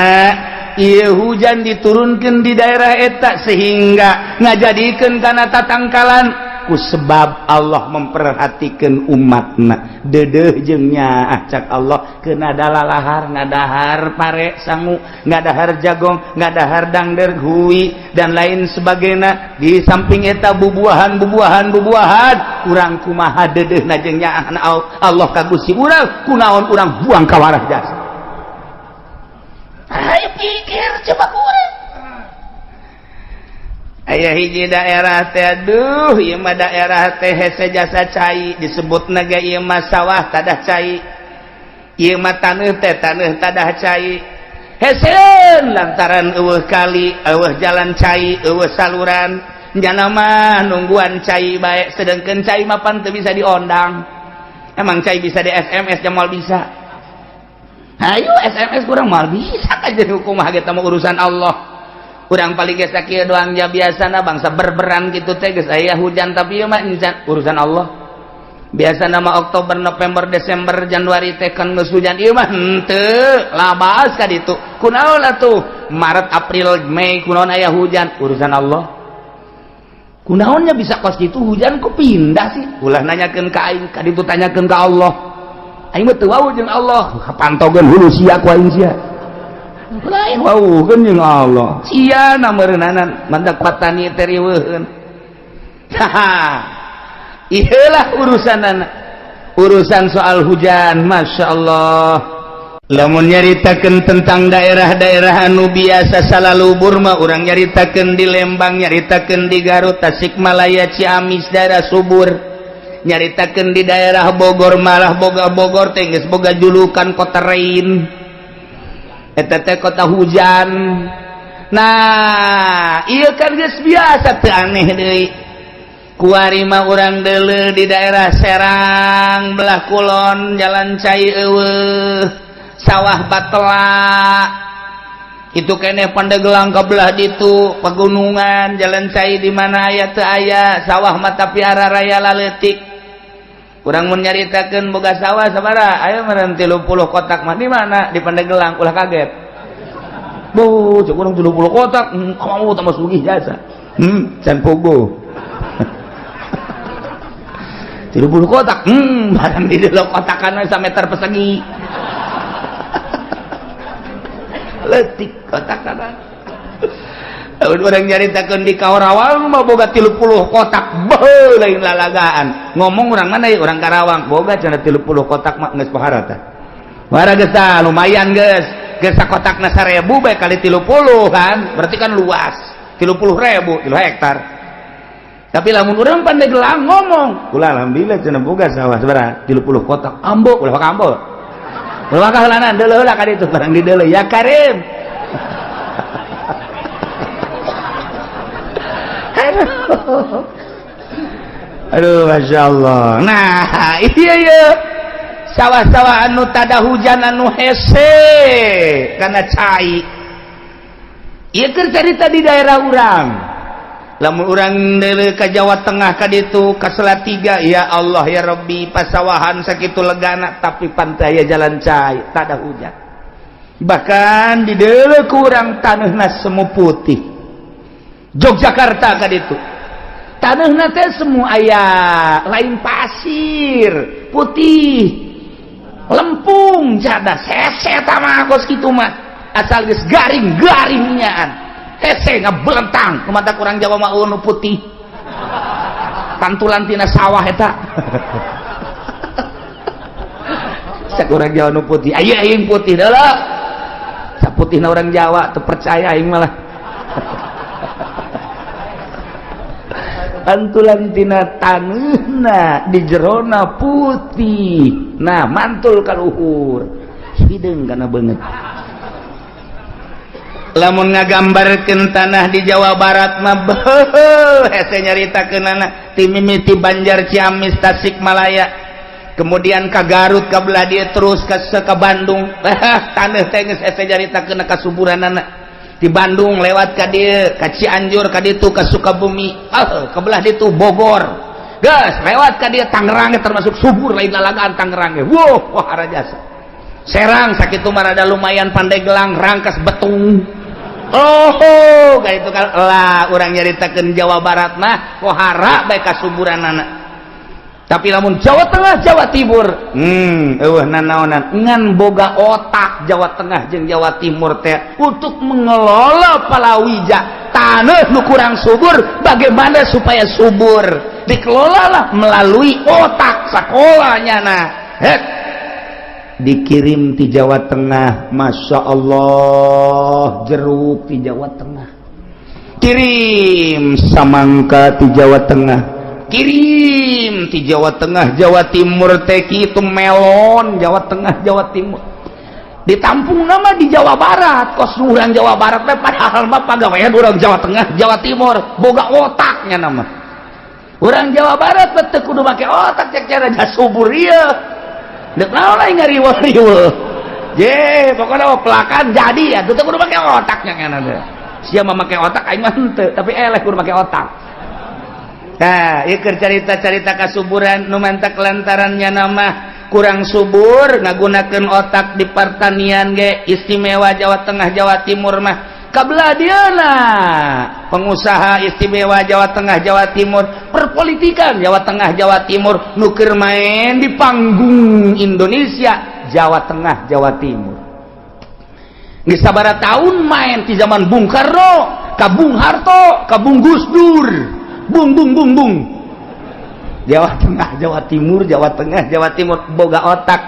ieu hujan diturunkan di daerah eta sehingga ngajadikeun kana tatangkalan ku sebab Allah memperhatikan umatna. Dedeh jeung nyaah cak Allah, kena dalalahar, ngadahar pare sangu, ngadahar jagong, ngadahar dangder, hui, dan lain sebagainya. Di samping eta bubuahan, bubuahan, bubuahan. Urang kumaha dedeh jeung nyaah Allah ka Gusti urang? Kunaon urang buang ka warah jasa? Ayo pikir coba kurang. Aya hiji daerah teh, aduh, ieu mah daerah teh hese jasa cai disebut naga. Ieu mah sawah tadah cai, ieu mah taneuh teh taneuh tadah cai. Heseun lantaran euweuh kali, euweuh jalan cai, euweuh saluran. Nyana mah nungguan cai bae, sedangkan cai mah pan teu bisa diondang. Emang cai bisa di SMS? Jamal bisa. Ayo SMS kurang mal bisa aja. Hukum kita mah urusan Allah. Kurang paling geus sakieu doang ja. Biasana bangsa berberan gitu teh geus aya hujan, tapi ieu mah urusan Allah. Biasa nama Oktober, November, Desember, Januari teh kan geus hujan, ieu mah henteu labas ka ditu. Kunaon atuh Maret, April, Mei kunaon aya hujan? Urusan Allah. Kunaonnya bisa kos gitu hujan kok pindah sih? Ulah nanyakeun ka aing ka ditu, tanyakeun ka Allah. Aing mah teu wawuh jeung Allah, pantogeun hulu sia ku aing sia. Lain wawuhkeun jeung Allah sia na meureunanan mantak patani teh riweuheun. Iyalah, urusan urusan soal hujan. Masya Allah, lamun nyaritakan tentang daerah-daerah anu biasa salalubur mah, urang nyaritakan di Lembang, nyaritakan di Garut, Tasikmalaya, Ciamis, daerah subur. Nyaritakan di daerah Bogor, malah boga Bogor teh geus boga julukan kota rain, eta teh kota hujan. Nah, iya kan geus biasa, teu aneh deui. Kuari mah urang deuleu di daerah Serang belah kulon, jalan cai euweuh, sawah batela itu keneh. Pandeglang ke belah ditu pegunungan, jalan cai di mana aya? Teu aya. Sawah mah tapi raya laletik. Kurang mun nyaritakeun boga sawah sabaraha, ayo meureun 30 kotak mah. Di mana? Di Pandeglang. Ulah kaget bu, cek urang 30 kotak, kamu tambah sugih jasa. Can pogo 30 kotak. Barang di dalam kotakan meter persegi letik kotakan. Orang nyaritakeun di Karawang mah boga 30 kotak, beuh, lain lalagaan. Ngomong orang mana ya, orang Karawang boga cenah 30 kotak mah geus pohara tah. Pohara geus tah, lumayan geus. Geus sakotakna 1000 bae kali 30 kan, berarti kan luas. 30.000, 3 hektar. Tapi lamun urang Pandeglang ngomong, "Kula alhamdulillah cenah boga sawah sabaraha? 30 kotak." Ambo, ulah waka ambo. Ulah waka heulanan, deuleu heula ka ditu, barang di deuleu ya Karim. Aduh, masya Allah. Nah, iya iya. Sawah-sawah anu tada hujan, anu hese karena cai. Ieu keur carita di daerah urang. Lamun urang deuleu ka Jawa Tengah ka ditu ka Salatiga, ya Allah ya Rabbi, pasawahan sakitu legana tapi pantai aya jalan cai, tada hujan. Bahkan di deuleu ku urang taneuhna semu putih. Yogyakarta ka ditu. Taneuhna teh semua aya lain pasir, putih. Lempung cadas hese eta mah kos kitu mah. Asal geus garing-garingnyaan. Hese ngabelentang, kumaha kurang Jawa mah nu putih. Pantulan tina sawah eta. Cek urang Jawa nu putih, aya aing putih deuleu. Saputihna urang Jawa teu percaya aing malah. Pantulan tina taneuhna di jerona putih, nah mantul ka luhur, hideung kana beungeut. Lamun ngagambarkeun tanah di Jawa Barat mah beuh, hese nyaritakeunana ti mimiti Banjar, Ciamis, Tasikmalaya, kemudian ka Garut, ka belah dieu terus ka Bandung. Taneuh teh geus hese nyaritakeun kasuburanana. Di Bandung lewat ka dieu, ka Cianjur, ka ditu ka Sukabumi, ke belah ditu Bogor, geus lewat ka dieu Tangerang termasuk subur, lain lalagaan Tangerang ge. Wow, wah jasa. Serang sakitu mah rada lumayan, Pandeglang, Rangkas Betung. Oh, ka itu kan lah urang nyaritakeun Jawa Barat mah pohara bae kasuburanana. Tapi lamun Jawa Tengah, Jawa Timur, eueuh nanaonan ngan boga otak Jawa Tengah jeung Jawa Timur teh untuk mengelola palawija taneuh nu kurang subur, bagaimana supaya subur, dikelolalah melalui otak sekolahnya. Nah, hek dikirim di Jawa Tengah, masya Allah, jeruk di Jawa Tengah, kirim samangka di Jawa Tengah, kirim di Jawa Tengah, Jawa Timur teh itu melon Jawa Tengah, Jawa Timur ditampung nama di Jawa Barat, kos urang Jawa Barat teh padahal mah pagawean urang Jawa Tengah, Jawa Timur boga otaknya nama urang Jawa Barat teu kudu make otak cek cara subur ieu deuk naon lain ngariweuh-riweuh ye pokoknya mah pelakan jadi ya teu kudu make otaknya ngana teh sia mah make otak aing mah henteu tapi eleh kudu make otak. Nah, ieu keur carita-carita kasuburan nu mantak lantarannya nama kurang subur ngagunakeun otak di pertanian ge istimewa Jawa Tengah, Jawa Timur mah. Kabelah dieuna pengusaha istimewa Jawa Tengah, Jawa Timur, perpolitikan Jawa Tengah, Jawa Timur nu keur main di panggung Indonesia Jawa Tengah, Jawa Timur. Geus sabaraha tahun main di zaman Bung Karno, ka Bung Harto, ka Bung Gus Dur. Bung bung bung bung Jawa Tengah, Jawa Timur, Jawa Tengah, Jawa Timur boga otak.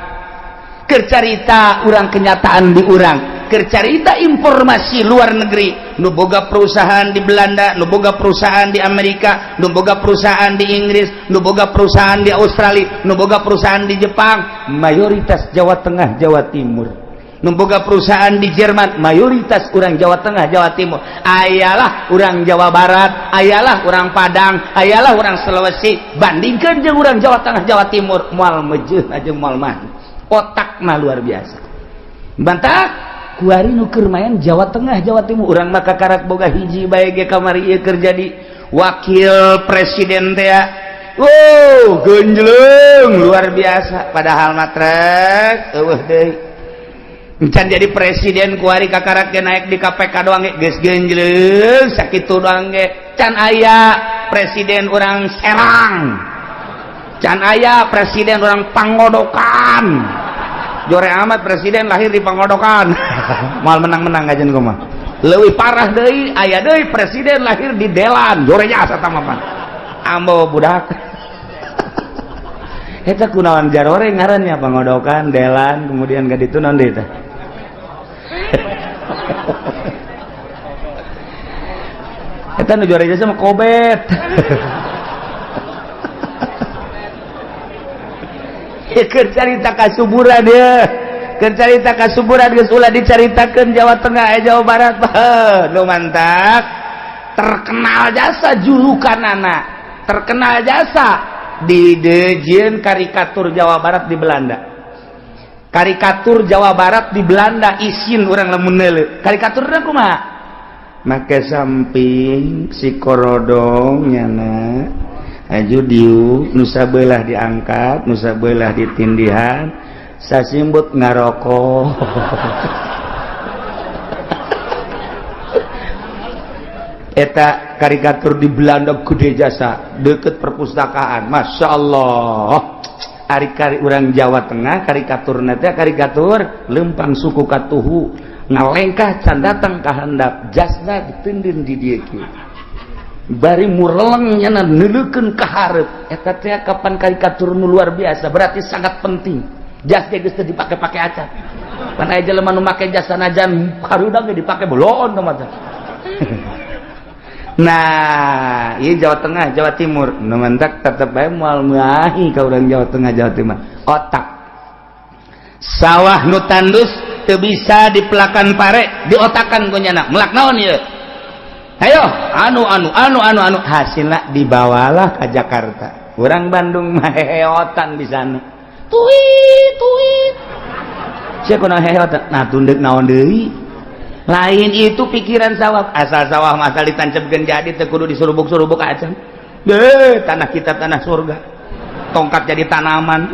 Keur carita urang kenyataan di urang, keur carita informasi luar negeri nu boga perusahaan di Belanda, nu boga perusahaan di Amerika, nu boga perusahaan di Inggris, nu boga perusahaan di Australia, nu boga perusahaan di Jepang, mayoritas Jawa Tengah, Jawa Timur. Nu boga perusahaan di Jerman mayoritas urang Jawa Tengah, Jawa Timur. Ayalah urang Jawa Barat, ayalah urang Padang, ayalah urang Sulawesi, bandingkan jeung urang Jawa Tengah, Jawa Timur moal mejeuh jeung moal mah otak mah luar biasa. Bantah kuari nu keur main Jawa Tengah, Jawa Timur, urang mah kakarak boga hiji bae ge kamari ieu keur jadi wakil presiden teh. Wow, genjleng luar biasa, padahal mah trek eueuh deui. Encan jadi presiden kuari kakarak ge naik di KPK doang ge geus genjleng sakitu doang ge. Can aya presiden orang Serang, can aya presiden orang Pangodokan. Jore amat presiden lahir di Pangodokan, mal menang-menang kajian mah. Leuwih parah deui, aya deui presiden lahir di Delan. Jore jasa tamapan ambo budak eta kunaon jarore ngarannya Pangodokan, Delan, kemudian ka ditu naon deui teh. Eta nu jore jasa mah kobet. Keur carita kasuburan ya, keur carita kasuburan geus ulah dicaritakeun Jawa Tengah, Jawa Barat. Nu mantak terkenal jasa julukanana, terkenal jasa di dejieun karikatur Jawa Barat di Belanda. Karikatur Jawa Barat di Belanda isin urang lamun neuleuh. Karikaturna kumaha? Make samping si korodong nyana aju diu, nusa belah diangkat, nusa belah ditindihan, sasimbut ngarokok. Eta karikatur di Belanda gede jasa deket perpustakaan. Masya Allah. Ari kari urang Jawa Tengah karikatur teh karikatur lempang suku katuhu ngalengkah can datang ka handap, jasna ditindin di dieu kieu. Bari mureleng nyana neuleukeun ka hareup. Eta teh kapan karikatur nu luar biasa, berarti sangat penting. Jas ge geus teu dipake-pake acan. Pan aya jelema nu make jas sanajan hareudang ge dipake boloon teh mah. Nah, ieu Jawa Tengah, Jawa Timur. Nu mantak tetep bae moal meuahi ka urang Jawa Tengah, Jawa Timur. Otak. Sawah nu tandus teu bisa dipelakan pare, diotakan ku nyana. Melak naon ieu? Ayo, anu anu anu anu anu hasilna dibawalah ke Jakarta. Orang Bandung mah heheotan di sana. Tuit tuit. Sia kunaon heheotan? Nah, tunduk naon deui? Lain itu pikiran sawah. Asal sawah mah asal ditancepkeun jadi teu kudu disurubuk-surubuk acan. Deh, tanah kita tanah surga. Tongkat jadi tanaman.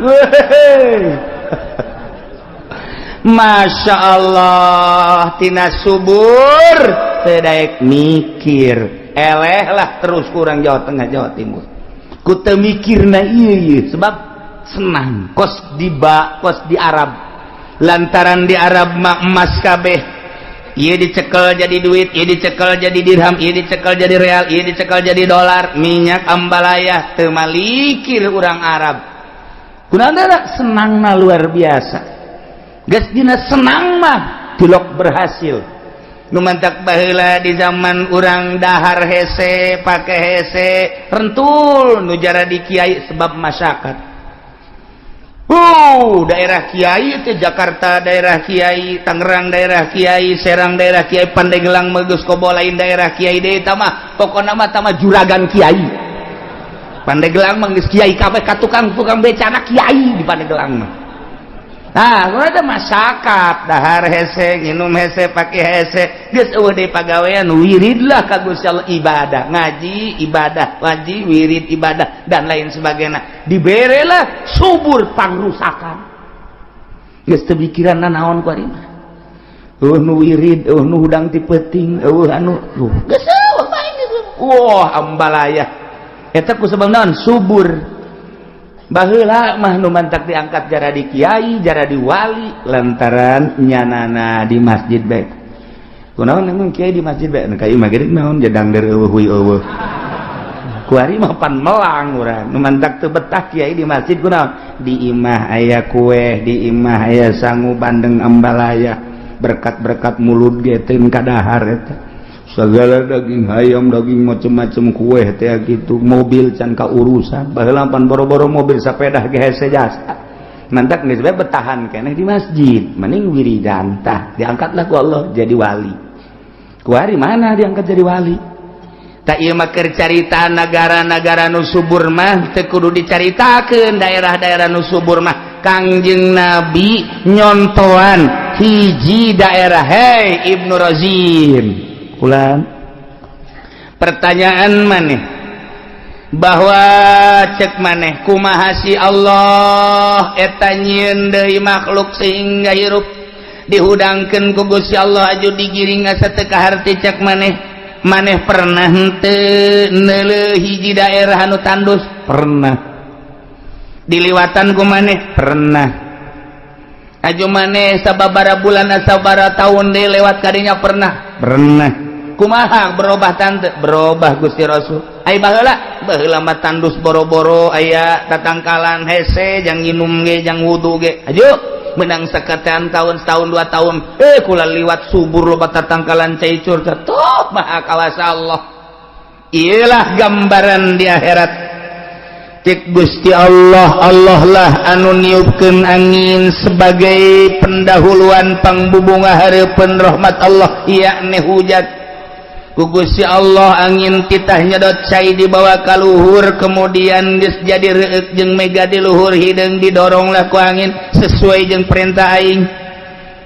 Masya Allah, tina subur teu daek mikir, eleh lah terus kurang Jawa Tengah, Jawa Timur ku teu mikirna ieu sebab senang kos di ba kos di Arab. Lantaran di Arab mah emas kabeh, ieu dicekel jadi duit, ieu dicekel jadi dirham, ieu dicekel jadi real, ieu dicekel jadi dolar. Minyak ambalaya teu malikir urang Arab. Kunaon senangna luar biasa. Geus dina senang mah tilok berhasil. Nu mantak baheula di zaman urang dahar hese, pake hese, rentul nu jara di kiai sebab masyarakat. Daerah kiai itu Jakarta daerah kiai, Tangerang daerah kiai, Serang daerah kiai, Pandeglang mah geus kobo lain daerah kiai deui mah. Pokona mah tama juragan kiai. Pandeglang mah geus kiai kabeh, ka tukang-tukang becana kiai di Pandeglang mah. Nah, ada masyarakat dahar hese, nginum hese, pakai hese, geus eueuh deui pagawean, wiridlah ka Gusti Allah, ibadah, ngaji ibadah, ngaji wirid ibadah dan lain sebagainya. Diberelah subur pangrusakan. Geus teu pikiran naon ku ari mah. Eueuh nu wirid, eueuh nu hudang ti peuting, eueuh anu geus eueuh bae geus. Wah, ambalaya. Eta ku sebab naon? Subur. Baheula mah nu mantak diangkat jara di kiai, jara di wali lantaran nyanana di masjid bae. Kunaon emang kiai di masjid bae? Ka ieu mah geuning naon jedang der eueuh huy eueuh. Kuari mah pan melang urang. Nu mantak teu betah kiai di masjid kunaon? Di imah aya kue, di imah aya sangu bandeng ambalaya, berkat-berkat mulut ge teu kadahar eta. Segala daging ayam, daging macem-macem, kue teh gitu, mobil can kaurusan. Baheula pan boro-boro mobil, sepeda ge hese jasa. Mantak geus bae betahan keneh di masjid, mending wiridan tah diangkatlah ku Allah jadi wali. Kuari mana diangkat jadi wali? Tak ieu mah keur carita negara-negara nu subur mah teu kudu dicaritakeun. Daerah-daerah nu subur mah Kangjeng Nabi nyontoan hiji daerah. Hei Ibnu Razin, ulang pertanyaan maneh bahwa cek maneh kumaha si Allah eta nyieun deui makhluk sehingga hirup dihudangkeun ku Gusti Allah aju digiring asa teu kaharti cek maneh. Maneh pernah henteu neuleuh hiji daerah anu tandus? Pernah diliwatan ku maneh? Pernah. Aju maneh sababara bulan, sababara tahun deui lewat kadinya? Pernah. Pernah. Kumaha, berubah tante? Berubah, Gusti Rasul. Ai baheula? Baheula mah tandus, boro-boro aya tatangkalan, hese jang nginum ge, jang wudu ge. Aju menang seketan tahun, setahun, 2 tahun, eh, kula liwat subur, loba tatangkalan, cai curca tuh. Maha kawasa Allah. Iyalah gambaran di akhirat. Cek Gusti Allah, Allah lah anu niupkeun angin sebagai pendahuluan pangbubunga hareupeun rahmat Allah, yakni hujan. Ku Gusti Allah angin titah nyedot cai dibawa ka luhur, kemudian geus jadi reueuk jeung mega di luhur, hideung didoronglah ku angin sesuai jeung perintah aing.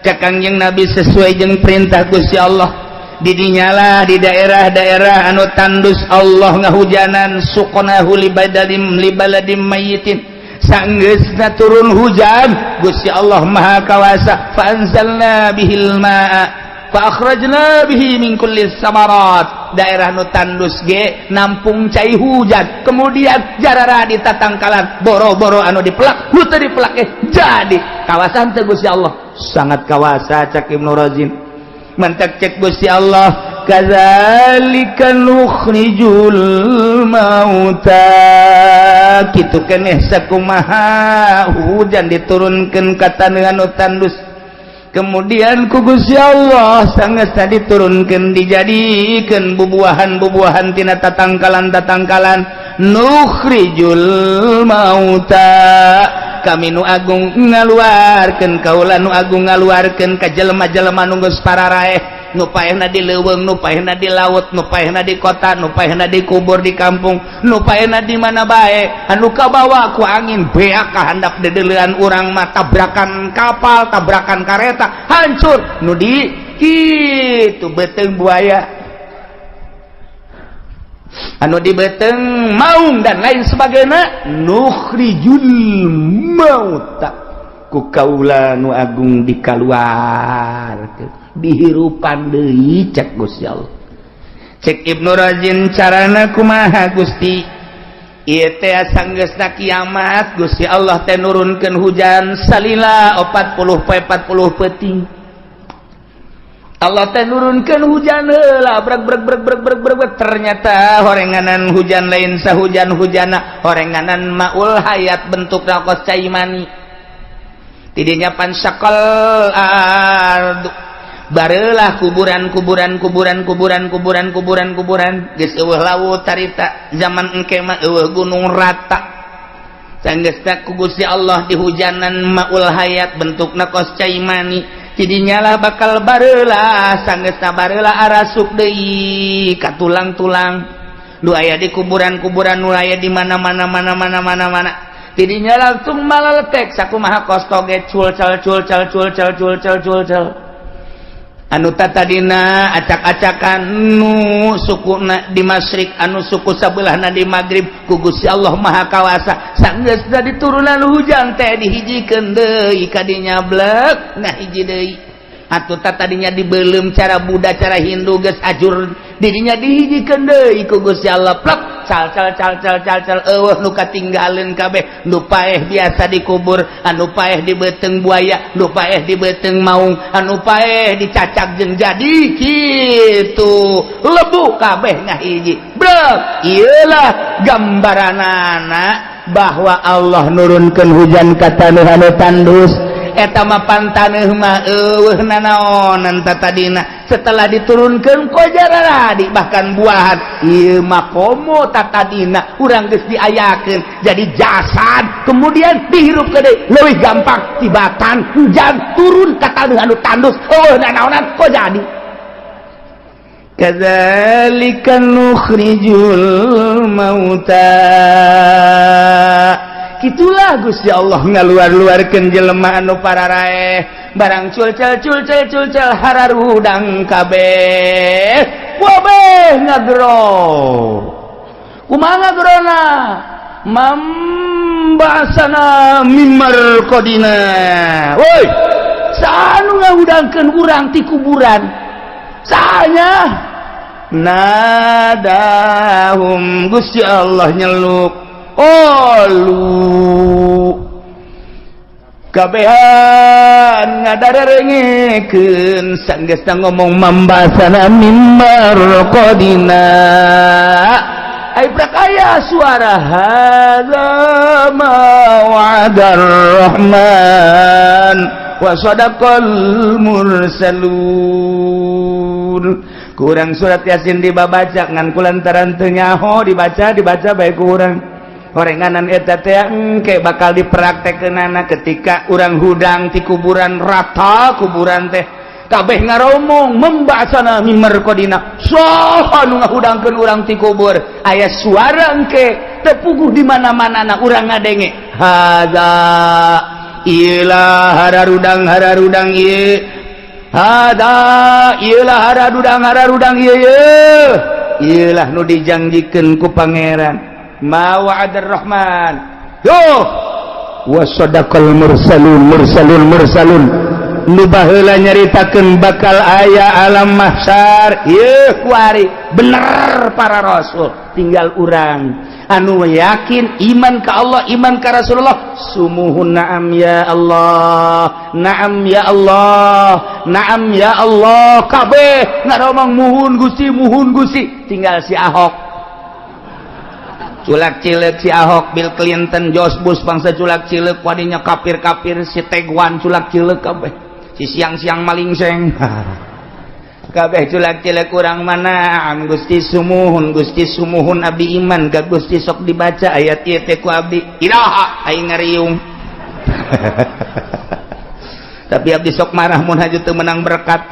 Cek Kangjeng Nabi, sesuai jeung perintah Gusti Allah. Didinyalah di daerah-daerah anu tandus Allah ngahujanan. Suqnahu libadalim libaladim mayyitin. Sanggeusna turun hujan, Gusti Allah Maha Kawasa, fa anzalna bihil ma'a fa akhrajna bihi min kulli samarat. Daerah nu tandus ge nampung cai hujan, kemudian jarara di tatangkalan, boro-boro anu dipelak, nu teu dipelak eh jadi kawasan teu? Gusti Allah sangat kawasa, cak Ibnu Razin. Mantak cek Gusti Allah, kadzalika nukhrijul mauta. Kitu keneh sakumaha hujan diturunkeun ka taneuh anu tandus, kemudian ku Gusti Allah sangat diturunkan, dijadikan bubuahan-bubuahan tina tatangkalan-tatangkalan. Nukhrijul mauta, kami nu agung ngaluarkeun, kaula nu agung ngaluarkeun ka jelema-jelema nu geus pararaeh, nu paehna di leuweung, nu paehna di laut, nu paehna di kota, nu paehna di kubur di kampung, nu paehna di mana bae, anu kabawa ku angin beak ka handap dedeulean urang mah, tabrakan kapal, tabrakan kareta, hancur, nu di kitu beuteung buaya, anu di beuteung maung, dan lain sebagainya. Nukhrijul mauta, ku kaula nu agung dikaluarkeun, dihirupan deui, cek Gusti Allah. Cek Ibnu Razin, carana kumaha, Gusti? Ieu teh sanggeusna kiamat, Gusti Allah teh nurunkeun hujan salila 40 poe 40 peuting. Allah teh nurunkeun hujan heula, brek brek brek brek brek brek. Ternyata horenganan hujan lain sahujan-hujana, horenganan maul hayat, bentukna kos cai mani. Tidinya fansyaqqal ardu, barelah kuburan, kuburan, kuburan, kuburan, kuburan, kuburan, kuburan. Geus eueuh laut carita zaman engke mah, eueuh gunung, rata. Sanggeusna ku Gusti Allah dihujanan maul hayat, bentukna kos cai mani. Tidinya lah bakal barelah. Sanggeusna barelah, arasup deui ka tulang-tulang nu aya di kuburan-kuburan, nu aya di mana-mana mana mana mana mana. Tidinya langsung malaletek sakumaha kos toge, cul cal cul cal cul cal cul cal cul cal. Anu tadina acak-acakan, nu suku di masyrik, anu suku sabelahna di maghrib, ku Gusti Allah Maha Kawasa sanggeus diturunan hujan teh dihijikeun deui kadinya, blek. Nah, hiji deui atuh. Tadinya dibelum cara Buddha, cara Hindu, geus ajur. Dirinya dihijikeun deui ku Gusti Allah, plek, cal cal cal cal cal cal, eueuh nu katinggaleun kabeh. Nu paeh biasa dikubur, anu paeh di beuteung buaya, nu paeh di beuteung maung, anu paeh dicacak jeung jadi kitu lebu, kabeh ngahiji, brek. Iyalah gambaranana bahwa Allah nurunkeun hujan ka taneuh anu tandus. Eta mah pan taneuh mah eueuh nanaonan tadina. Setelah diturunkan kojaradi, bahkan buahan. Ieu mah komo tatadina urang geus diayakeun jadi jasad, kemudian dihirup deui, leuwih gampang tibatan hujan turun ka taneuh anu tandus, eueuh nanaonan, kok jadi. Kadzalika nukhrijul mauta. Gitulah Gusti Allah ngaluar-luarkeun jelema anu pararaeh, barang culcel culcel culcel, hararudang kabeh, wabeh ngagero. Kumaha ngagerona? Mamba'asana min marqadina. Woi, saha nu ngahudangkeun urang ti kuburan? Sanya Nadahum, Gusti Allah nyeluk. Qalu, kabehan ngadarengekeun sanggeusna ngomong man ba'atsana min marqadina. Ai prak aya suara, hadza ma wa'adar rahman wa sadaqal mursalun. Kurang surat Yasin dibabaca ngan kulantaran teu nyaho dibaca, dibaca bae kurang orenganan. Eta teh engke bakal dipraktekkeunana ketika urang hudang ti kuburan, rata kuburan teh, kabeh ngaromong, man ba'atsana min marqadina, saha nu ngahudangkeun urang ti kubur? Aya suara engke teu puguh di mana-mana na urang ngadenge, hadza, ilah hararudang hararudang ieu, hadza, ilah hararudang hararudang ieu, ieu ieulah nu dijanjikeun ku Pangeran, ma wa'adar rahman yo wa sadaqal mursalun. Mursalun, mursalun nu baheula nyaritakeun bakal aya alam mahsyar ieu kuari bener para rasul. Tinggal urang anu yakin iman ka Allah, iman ka Rasulullah. Sumuhun, na'am ya Allah, na'am ya Allah, na'am ya Allah. Kabeh ngaromong, muhun Gusti, muhun Gusti. Tinggal si Ahok culak cilek, si Ahok, Bill Clinton, George Bush, bangsa culak cilek wadinya, kafir-kafir, si Teguan culak cilek kabeh, si siang-siang maling seng kabeh culak cilek. Kurang mana am Gusti, sumuhun Gusti, sumuhun, abdi iman ka Gusti. Sok dibaca ayat ieu teh ku abdi, iraha aing ngariung? Tapi abdi sok marah mun haju teu menang berkat.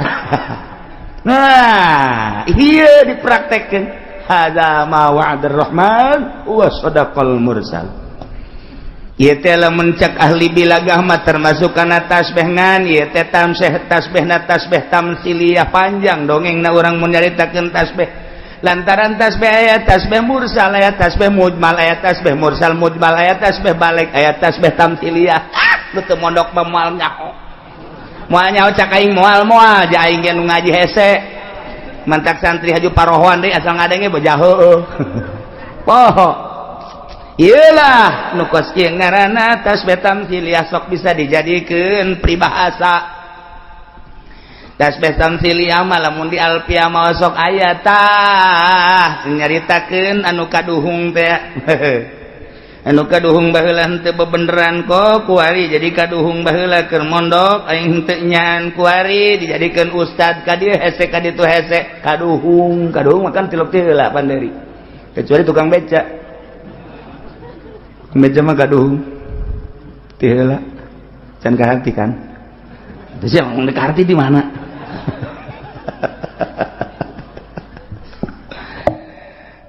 Nah, iya, dipraktekkeun, hadza ma wa'adar rahman wa sadaqal mursal. Ieu teh lamun cek ahli bilagah mah termasuk kana tasbih, ngan ieu teh tamseh tasbihna tasbih tamsiliyah. Panjang dongengna urang mun nyaritakeun tasbih, lantaran tasbih aya tasbih mursal, aya tasbih mujmal, aya tasbih mursal mujmal, aya tasbih balik, aya tasbih tamsiliyah. Ah, nu teu mondok mah moal nyaho, moal nyaho. Cak aing moal, moal ja aing ge nu ngaji hese, mantak santri haju parohoan deui, asal ngadenge boja heueuh poho. Iyalah, nu kos kieu ngaranna tasbih tamsiliyah, sok bisa dijadikeun peribahasa. Tasbih tamsiliyah mah lamun di alfiah mah sok aya tah nyaritakeun anu kaduhung teh. Anu kaduhung baheula henteu bebeneran kok kuari jadi kaduhung. Baheula keur mondok aing henteu nyaan, kuari dijadikeun ustad, ka dieu hese, ka ditu hese, kaduhung. Kaduhung makan tilok teh heula panderi, kecuali tukang beca. Beca mah kaduhung ti heula can kaharti kan. Terus yang ngomong kaharti di mana?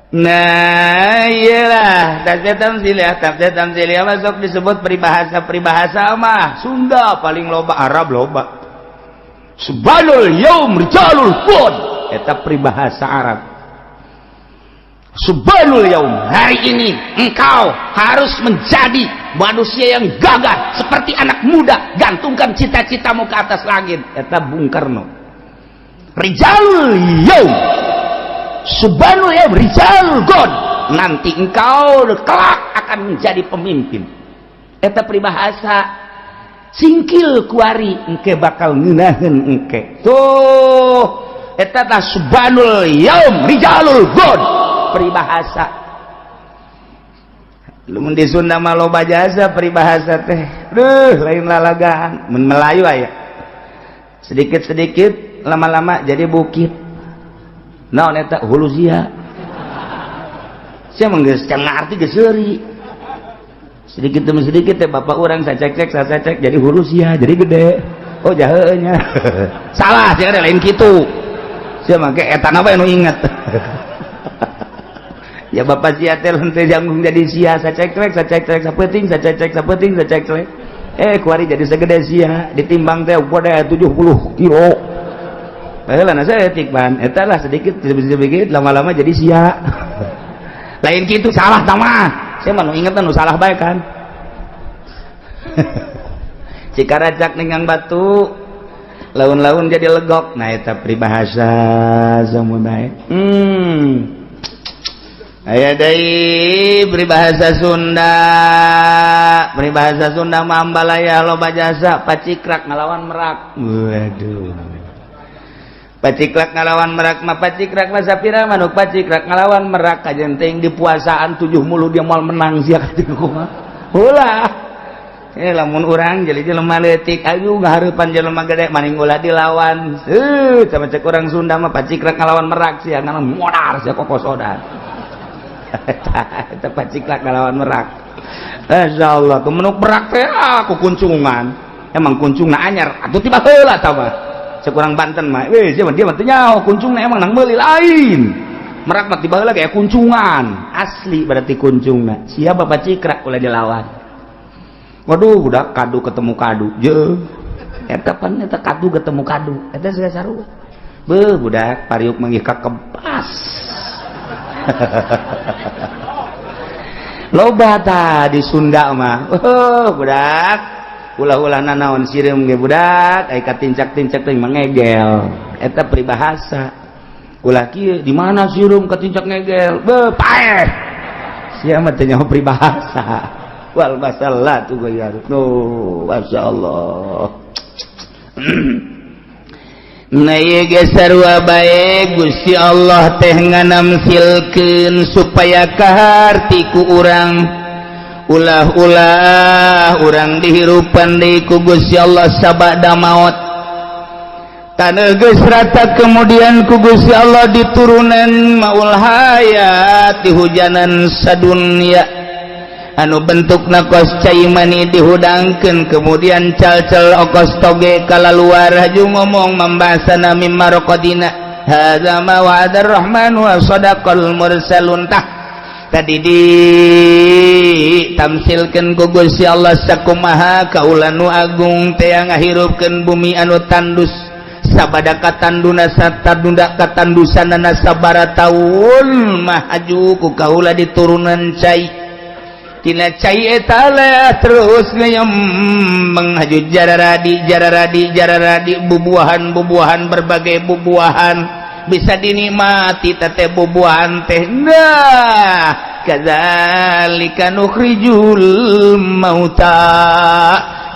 Nah, iyalah tasbih tamsiliyah. Tasbih tamsiliyah masuk disebut peribahasa. Peribahasa mah Sunda paling loba, Arab loba. Syubbanul yaum rijalul ghad, eta peribahasa Arab. Syubbanul yaum, hari ini engkau harus menjadi manusia yang gagah seperti anak muda, gantungkan cita-citamu ke atas langit, eta Bung Karno. Rijalul yaum, syubbanul yaum rijalul ghad, nanti engkau kelak akan menjadi pemimpin, eta peribahasa. Singkil kuari engke bakal ngeunaheun engke tuh, eta tah syubbanul yaum rijalul ghad, peribahasa. Lamun di Sunda mah loba jasa peribahasa teh, duh, lain lalagaan. Mun Melayu aya sedikit-sedikit lama-lama jadi bukit. Naon eta? Hulu sia. Sia mah geus can ngarti, geus seuri. Sedikit demi sedikit teh bapak urang sacek-cek sacek jadi hulu sia, jadi gede. Oh, jaheuna nya. Salah sia, lain kitu. Sia mah ke eta na bae nu inget. Ya, bapak sia teh henteu janggung jadi sia, sacek-cek sacek-cek sapeuting sacek-cek sapeuting sacek-cek. Eh, kuari jadi segede sia, ditimbang teh gede 70 kilo. Baheula na saeutik pan. Eta lah, sedikit sedikit lama-lama jadi sia. Lain kitu, salah tah mah. Saya mah nu inget nu salah bae kan. Cikaracak ningang batu. Laun-laun jadi legok. Nah, eta peribahasa samunai. Aya deui peribahasa Sunda. Peribahasa Sunda mah ambalaya loba jasa, pacikrak ngalawan merak. Waduh. Pacikrak ngalawan merak mah, pacikrak mah sapira manuk pacikrak ngalawan merak kajen teuing di puasaan tujuh mulu dia moal menang sia kumaha. Ulah. Eh, lamun urang jadi jelema leutik ayu ngahareupan jelema gede maning ulah dilawan. Sama cek urang Sunda mah pacikrak ngalawan merak sia ngalawan modar sia kokosodan. Eta pacikrak ngalawan merak. Masyaallah, kemenuk merak teh aku kuncungan. Emang kuncungna anyar atuh tiba heula tah mah. Cek urang Banten mah, weh sia dia mah teu nyaho kuncungna emang nang meuli lain. Merak mah tiba heula kayak kuncungan. Asli berarti kuncungna. Siapa pacikrak ulah dilawan. Waduh, budak kadu ketemu kadu. Je. Eta pan eta kadu ketemu kadu. Eta segala sarua. Beuh, budak pariuk manggih ka kempas. Loba tah di Sunda mah. Oh, budak. Ulah-ulah nanaon sireum ge budak, ai katincak-tincak teh mangegel. Eta peribahasa. Ulah kieu di mana sireum katincak ngegel? Beuh, paeh. Sia mah teu nyaho peribahasa. Wal masalah tuh bayar. No, masya Allah. Nah, ieu ge sarua bae Gusti Allah teh nganamsilkeun supaya kaharti ku urang. Ulah-ulah urang dihirupan deui ku Gusti Allah sabada maot. Taneuh geus rata kemudian ku Gusti Allah diturunan maul hayat dihujanan sadunya. Anu bentuk nakos cai mani dihudangkeun kemudian cal-cal okos toge kalaluar haju ngomong membasana mimma raqadina hadza ma wa'adar rahman wa sadaqal mursalun. Tah tadi di tamsilkeun ku Gusti Allah sakumaha kaula nu agung teh ngahirupkeun bumi anu tandus sabada katanduna satadunda katandusanana sabara taun mah haju ku kaula diturunan cai. Tina cai eta terus ngeyem menghaju jararadi jararadi jararadi bubuahan bubuahan berbagai bubuahan bisa dinikmati tete bubuahan teh. Nah, kadzalika nukhrijul mauta,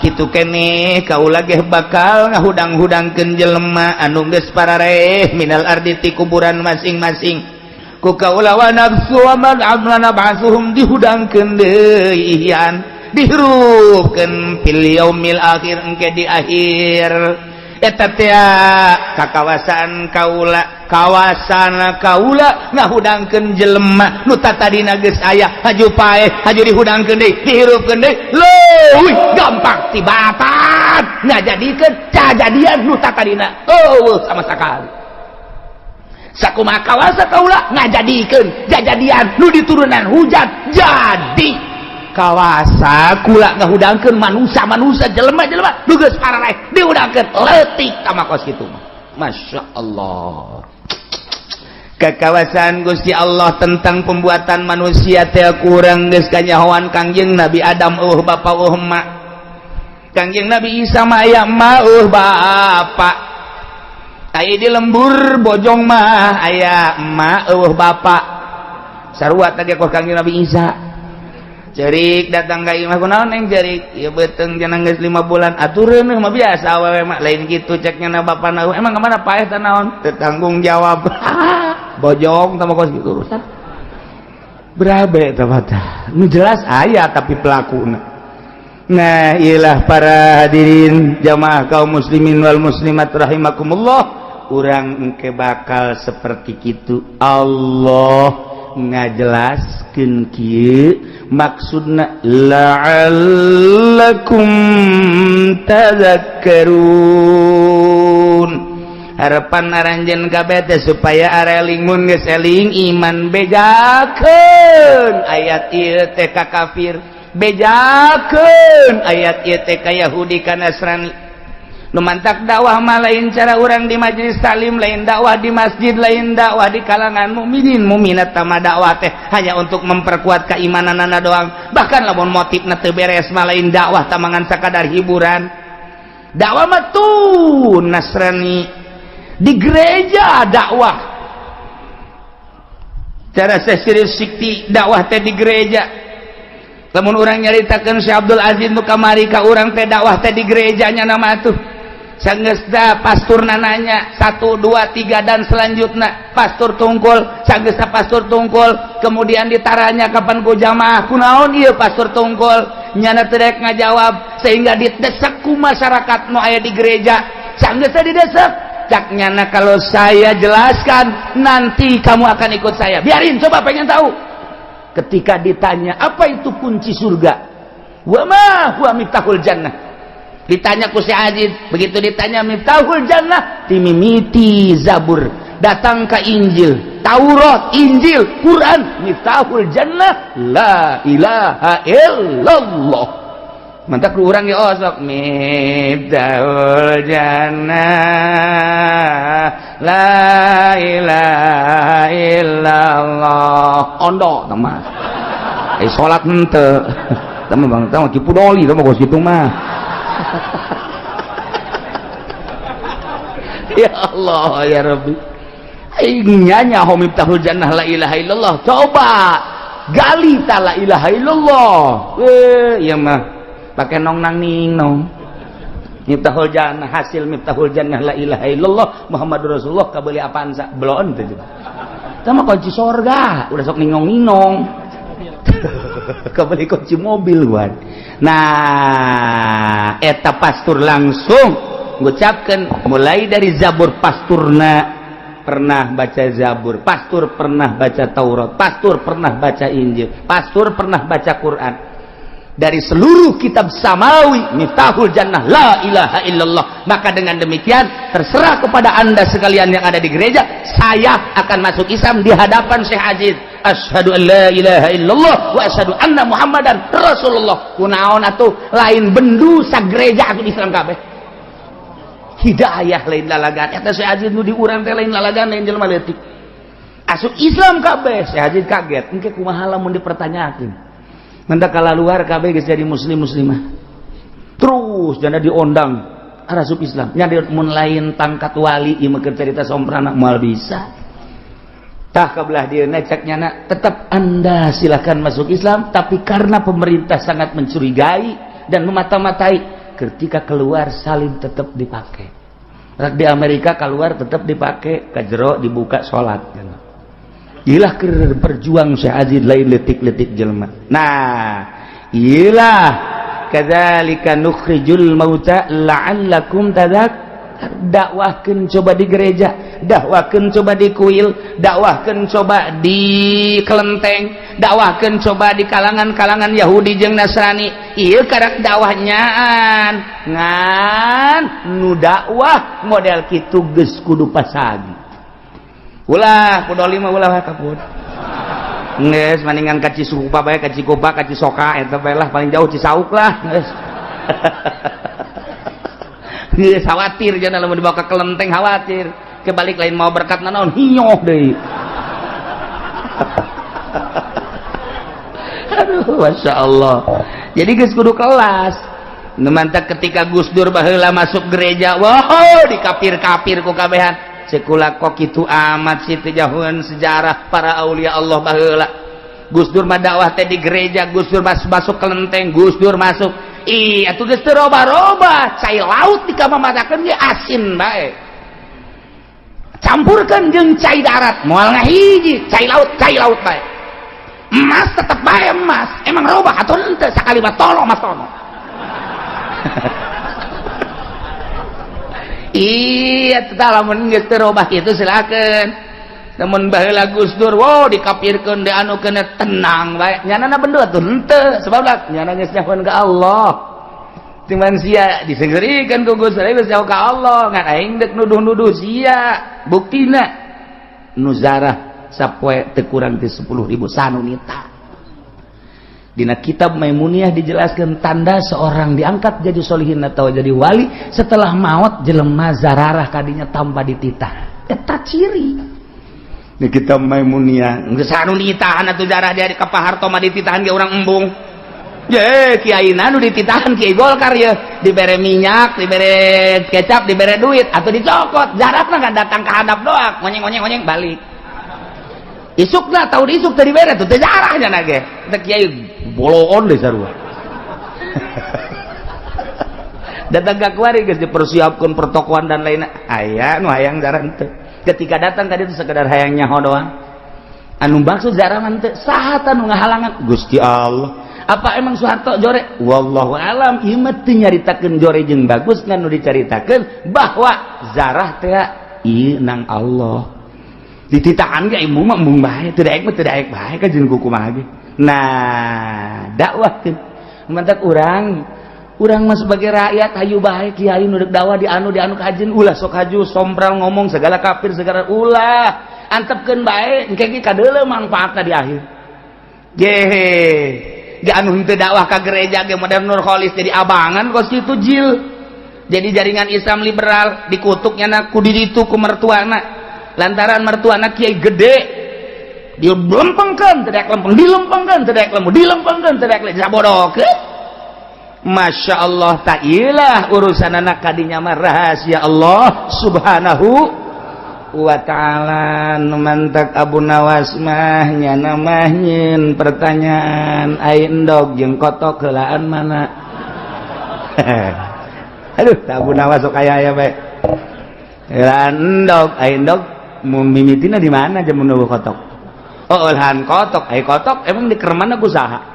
kitu keneh kaula ge bakal ngahudang-hudangkeun jelema anu geus parareh minal ardi ti kuburan masing-masing ku kaula wa nafsu wa man amla nab'asuhum dihudangkeun deui ihyan dihirupkeun fil yaumil akhir engke di akhir eta teh ka kawasan kaula kawasan kaula ngahudangkeun jelema nu tatadina geus aya haju paeh haju dihudangkeun deui dihirupkeun deui leuwih gampang tibatan ngajadikeun cajadian nu tatadina eueuh sama sakali. Sakumaha kawasa kaula ngajadikeun jajadian nu diturunan hujan jadi kawasa kula ngahudangkeun manusia-manusia jelema-jelema nu geus parareh dihudangkeun leutik tama kos kitu mah. Masya Allah, kekawasan Gusti Allah tentang pembuatan manusia teh kurang geus kanyahoan. Kangjeng Nabi Adam eueuh bapa eueuh emak, Kangjeng Nabi Isa mah aya emak eueuh bapa. Aya di lembur Bojong mah aya emak eueuh bapa sarua tadi kos Kangjeng Nabi Isa. Cerik datang ka imah, kunaon neng cerik? Ieu beuteung cenah geus 5 bulan atuh reuneuh mah biasa awewe mah lain kitu ceknya na bapana emang kemana paeh teh naon teu tanggung jawab. Bojong tah kos kitu urusan berabe tah mah. Nu jelas aya tapi pelakuna. Nah, iyalah para hadirin jamaah kaum muslimin wal muslimat rahimakumullah, urang engke bakal seperti kitu. Allah ngajelaskeun kieu maksudna la'allakum tadhakkarun, harapan aranjeun kabeh teh supaya areling mun geus eling iman. Bejakeun ayat ieu teh ka kafir, bejakeun ayat ieu teh ka Yahudi ka Nasrani. Nu mantak dakwah mah lain cara urang di majelis taklim, lain dakwah di masjid, lain dakwah di kalangan mukminin mukminat. Tama dakwah teh hanya untuk memperkuat keimananana doang. Bahkan lamun motifna teu beres mah lain dakwah, tamangan sakadar hiburan. Dakwah mah tuh Nasrani di gereja dakwah. Cara serius sikti dakwah teh di gereja. Lamun urang nyaritakeun Syekh Abdul Aziz nu kamari ka urang teh, dakwah teh di gerejanya nama tuh. Sanggeusna pastur nanya 1 2 3 dan selanjutnya pastur tungkul, sanggeusna pastur tungkul kemudian ditaranya kapan ku jamaah, kunaon ieu pastur tungkul, nyana teu rek ngajawab sehingga didesak ku masyarakat nu aya di gereja. Sanggeusna didesak, cak nyana, "Kalau saya jelaskan nanti kamu akan ikut saya, biarin, coba pengen tahu." Ketika ditanya apa itu kunci surga, wa ma huwa miftahul jannah, ditanya ku si Aziz, begitu ditanya miftahul jannah, timimiti Zabur datang ke Injil, Taurat, Injil, Quran, miftahul jannah la ilaha illallah. Mantak ku urang ya osok miftahul jannah la ilaha illallah, ondo mah eh salat henteu tah bang, tah kipu doli tah mah kos kitu mah. Ya Allah ya Rabbi, aing nyaho miftahul jannah la ilaha illallah, coba gali ta la ilaha illallah, eh ieu mah pake nong nang ning nong. Miftahul jannah, hasil miftahul jannah la ilaha illallah Muhammadur Rasulullah, kabeli apaan sa belon teh sama kunci sorga udah sok ningong ninong, kebeli kunci mobil gua. Nah, eta pastur langsung ngucapkan mulai dari Zabur, pasturna pernah baca Zabur, pastur pernah baca Taurat, pastur pernah baca Injil, pastur pernah baca Quran, dari seluruh kitab samawi miftahul jannah la ilaha illallah. Maka dengan demikian terserah kepada Anda sekalian yang ada di gereja, saya akan masuk Islam di hadapan Syekh Aziz, asyhadu an la ilaha illallah wa asyhadu anna Muhammadan Rasulullah. Kunaon atuh lain bendu sagereja atuh Islam kabeh. Hidayah lain lalagan eta Syekh Aziz nu di urang teh, lain lalagan, lain jelema leutik, asup Islam kabeh. Syekh Aziz kaget, engke kumaha lamun dipertanyakeun? Mendak kala luar kabeh geus jadi muslim muslimah, terus janda diondang arasup Islam nya, mun lain tangkat wali ieu mah cerita somprana moal bisa. Tah kabelah dia cek nyana, tetap Anda silakan masuk Islam, tapi karena pemerintah sangat mencurigai dan memata-matai, ketika keluar salib tetap dipakai. Di Amerika keluar tetap dipakai, kajero dibuka sholat. Ilah berjuang Syekh Aziz lain letik-letik jelema. Nah, ilah kadzalika nukhrijul mauta la'allakum tadzak. Dakwahkeun coba di gereja, dakwahkeun coba di kuil, dakwahkeun coba di kelenteng, dakwahkeun coba di kalangan-kalangan Yahudi jeung Nasrani. Ieu karak dakwahnyaan ngan nu dakwah model kitu geus kudu pasagi. Ulah kudoli mah, ulah kaput geus, mendingan ka Cisupa bae, ka Cikopa, ka Cisoka eta bae lah, paling jauh Cisauk lah geus. Geus khawatir jangan lamun dibawa ke kelenteng, khawatir kebalik, lain mau berkat nanaon, hinyoh deui. Aduh, masya Allah. Jadi geus kudu kelas. Mantap ketika Gus Dur baheula masuk gereja, wow, dikapir-kapir ku kabehan. Sekula kok kitu amat sih, teu jauhan sejarah para aulia Allah baheula. Gus Dur mah dakwah teh di gereja, Gus Dur masuk, masuk kelenteng, Gus Dur masuk. Ih, atuh geus teu roba-roba, cai laut dikamamatakeun ge asin bae. Campurkeun jeung cai darat, moal ngahiji, cai laut bae. Emas tetep bae emas, emang robah atau henteu sakali mah tolong mas tono. Iya, tetap lamun geus teu robah kitu silakeun. Namun baheula Gus Dur, wow, dikapirkeun, dianukeun, tenang bae. Nyanana bendu atuh henteu, sebab lah nyana geus nyahoan ka Allah. Cuman sia disegerikan ku Gus Dur geus nyaho ka Allah, ngan aing deuk nuduh-nuduh sia. Buktina nu zarah sapoe teu kurang ti 10.000 sanunita. Dina kitab Maimuniyah dijelaskan tanda seorang diangkat jadi solihin atau jadi wali, setelah maut jelema zararah kadinya tanpa dititah. Eta ciri. Di kitab Maimuniyah geus anu nitahan atuh zarah dia ka Pak Harto mah dititahan ge urang embung. Ye, kiai nu dititahan kiai Golkar ya, dibere minyak, dibere kecap, dibere duit atau dicokot. Jarakna kan datang ke hadap doang, ngonyeng ngonyeng ngonyeng balik. Isukna tahu isuk tadi bere tuh teu jarahnya nage. Teh kiai boloon deh sarua. Datang ke kuari geus dipersiapkeun pertokoan dan lainnya. Aya nu hayang jarah henteu. Ketika datang tadi itu sekedar hayang nyaho doang. Anu maksud jarah mah henteu, saha tah nu ngahalangan? Gusti Allah. Apa emang Soeharto jore? Wallahu alam, ieu mah teu nyaritakeun jore jeung bagus, ngan nu dicaritakeun bahwa zarah teh ieu nang Allah. Dititahan ge ibu mah embung bae, teu daek mah teu daek bae ka jeung kumaha ge. Nah, dakwah teh mantak urang mah sebagai rakyat hayu bae kiai nu deuk dakwah di anu kajeun ulah sok haju sompral ngomong segala kafir segala ulah antepkeun bae engke ge kadeuleu mangfaatna di akhir. Gehe anu henteu dakwah ka gereja ge modern Nur Kholis jadi abangan kos kitu jil. Jadi jaringan Islam liberal dikutuknya na ku ditu ku mertuana lantaran mertuana kiai gede dilempengkeun teu daek lempeng, dilempengkeun teu daek lempeng, dilempengkeun teu daek lempeng, sabodokeun. Masya Allah, tak ilah urusan anak kadinya mah rahasia Allah Subhanahu wa ta'ala. Mantak Abu Nawas mah nyana mah nyeun pertanyaan ai endog jeung kotok heulaan mana. Aduh, Abu Nawas sok aya aya bae. Heulaan endog, ai endog mimitina di mana jeung mun kotok? Oh, heulaan kotok, ai kotok emang di keremana ku saha?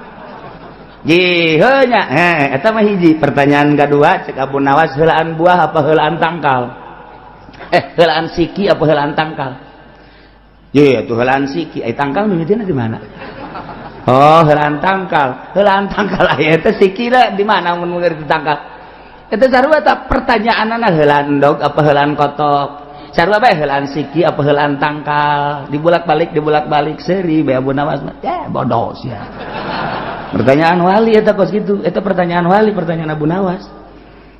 Jiheuh nya, heh, eta mah hiji. Pertanyaan kedua cek Abu Nawas, heulaan buah apa heulaan tangkal? Heulaan siki apa heulaan tangkal? Ye, tuh heulaan siki, ai tangkal mimitina di mana? Oh, heulaan tangkal. Heulaan tangkal aya eta sikina di mana mun ngerti tangkal? Eta sarua ta pertanyaanana, heulaan endog apa heulaan kotok? Sarua bae heulaan siki apa heulaan tangkal? Dibulak-balik dibulak-balik seuri bae Abu Nawas mah. Ya bodoh sia. Pertanyaan wali eta kos kitu, eta pertanyaan wali, pertanyaan Abu Nawas.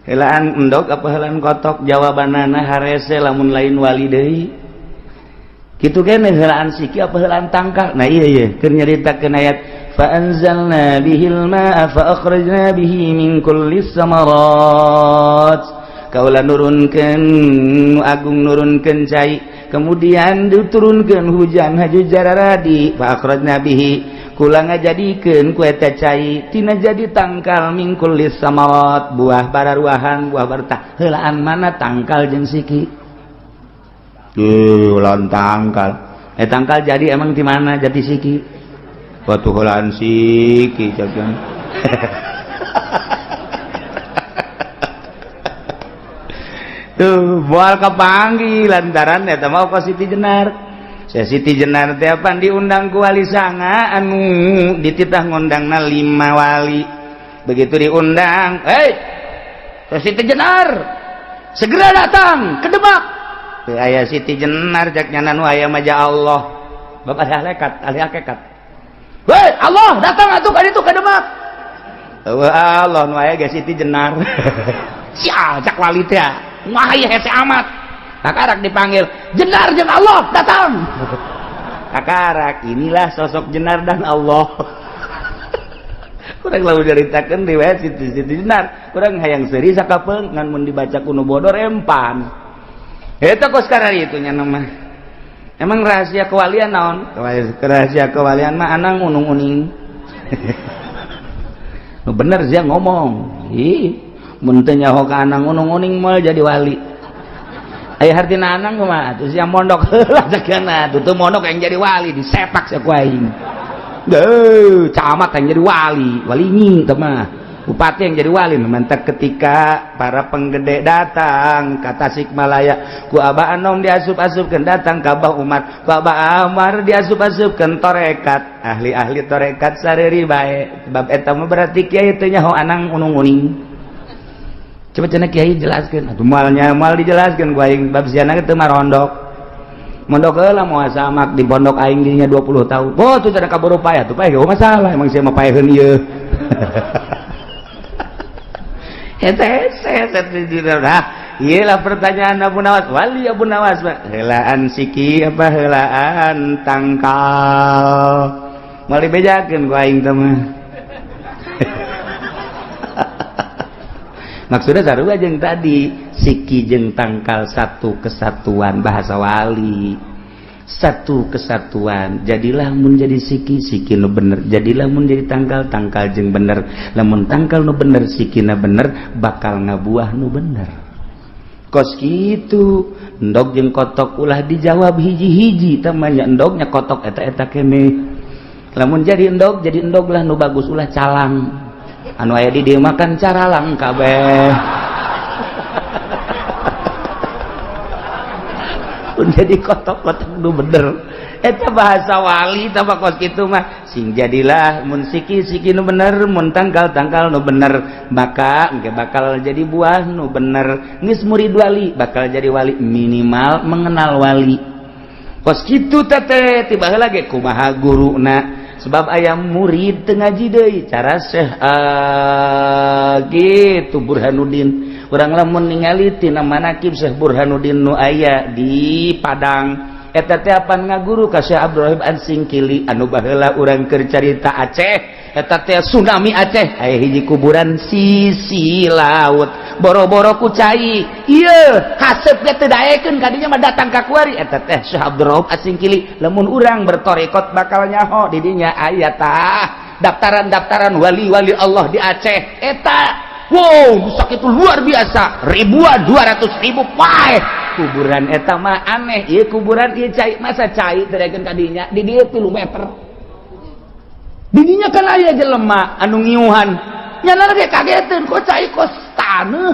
Heulaan endog apa heulaan kotok? Jawabanana harese lamun lain wali deui. Kitu keneh heulaan siki apa heulaan tangkal? Nah iya iya, keur nyaritakeun ayat fa anzalna bihil ma'a fa akhrajna bihi min kulli samarat. Kaula nurunkeun agung nurunkeun cai, kemudian diturunkeun hujan haju jararadi, fa akhrajna bihi kula ngajadikeun ku eta cai tina jadi tangkal min kulli samarat, buah bararuahan, buah bartah. Heulaan mana tangkal jeung siki? Heulaan tangkal. Tangkal jadi emang di mana jadi siki? Batu heulaan siki jagan. Tuh moal kapanggih lantaran eta mah ka Siti Jenar. Saya Siti Jenar teh apan diundang ku wali sanga anu dititah ngundangna 5 wali. Begitu diundang, "Hei, Siti Jenar, segera datang ke Demak." Teu aya Siti Jenar cek nyana nu aya mah ja Allah. Bapak ahli hakikat, ahli hakikat. "Hei, Allah datang atuh ka ditu ka Demak." Eueuh Allah nu aya ge Siti Jenar. Sia cak wali teh. Wah ieu hese amat. Kakarak dipanggil, "Jenar jeung Allah datang." Kakarak inilah sosok Jenar dan Allah. Kurang lalu ceritakan riwayat Siti Siti Jenar. Kurang hayang seuri sakapeung ngan mun dibaca kuno bodor empan. Eta kos karari itu nya mah. Emang rahasia kewalian naon? Rahasia kewalian mah anang unung-uning. Bener sih ngomong. Ih, mun teu nyaho ka anang unung-uning moal jadi wali. Aya hartina anang kumaha? Atuh sia mondok heula cekna, atuh teu mondok yang jadi wali disepak sia ku aing. Deuh, camat yang jadi wali, wali nyi teh mah. Bupati yang jadi wali. Mantak ketika para penggede datang ke Tasikmalaya ku Abah Anom diasup-asupkeun, datang ka Abah Umar ku Abah Umar diasup-asupkeun torekat, ahli-ahli torekat sareri bae sebab eta mah berarti kiai teh nyaho anang unung-uning. Coba cenah kiai jelaskeun atuh moalnya moal dijelaskeun ku aing bab siana teu marondok. Mondok heula moal samak di pondok aing dinya 20 tahun. Oh tuh ada kabur payah tuh payah masalah emang sia mah paeheun ieu. Nah, iyalah pertanyaan Abu Nawas, wali Abu Nawas, heulaan siki apa heulaan tangkal? Moal dibejakeun ku aing teh mah. Maksudnya sarua jeung tadi, siki jeung tangkal satu kesatuan, bahasa wali satu kesatuan. Jadilah mun jadi siki, siki nu bener. Jadilah mun jadi tangkal, tangkal jeung bener. Lamun tangkal nu bener, sikina bener, bakal ngabuah nu bener. Kos gitu endog jeung kotok ulah dijawab hiji-hiji tamanya, endognya kotok eta-eta kene. Lamun jadi endog, jadi endog lah nu bagus, ulah calang. Anu aya di dieu makan caralang kabeh. Pun jadi kotok-kotok nu bener. Eta bahasa wali tambah kos kitu mah. Sing jadilah mun siki, siki nu bener, mun tangkal, tangkal nu bener, maka engke bakal jadi buah nu bener. Geus murid wali bakal jadi wali, minimal mengenal wali. Kos kitu teh tiba heula ge kumaha guruna, sebab aya murid teu ngaji deui cara Syekh gitu Burhanuddin. Urang lamun ningali tina manakib Syekh Burhanuddin nu aya di Padang eta teh apan ngaguru ka Syekh Abdurrahim An-Singkili anu baheula urang keur carita Aceh. Eta teh tsunami Aceh aya hiji kuburan sisi laut, boro-boro ku cai ieu haseup ge teu daekeun kadinya mah datang ka kuari. Eta teh Syekh Abdurrahim As-Singkili. Lamun urang bertorekot bakal nyaho di dinya aya tah daftaran-daftaran wali-wali Allah di Aceh eta. Wow, sakitu luar biasa, ribuan, 200.000 paeh kuburan eta mah. Aneh ieu kuburan ieu cai, masa cai teu daekeun kadinya? Di dieu 3 meter didinya kan aya jelema anu ngiuhan nyana ge kageteun, kok cai kos taneuh,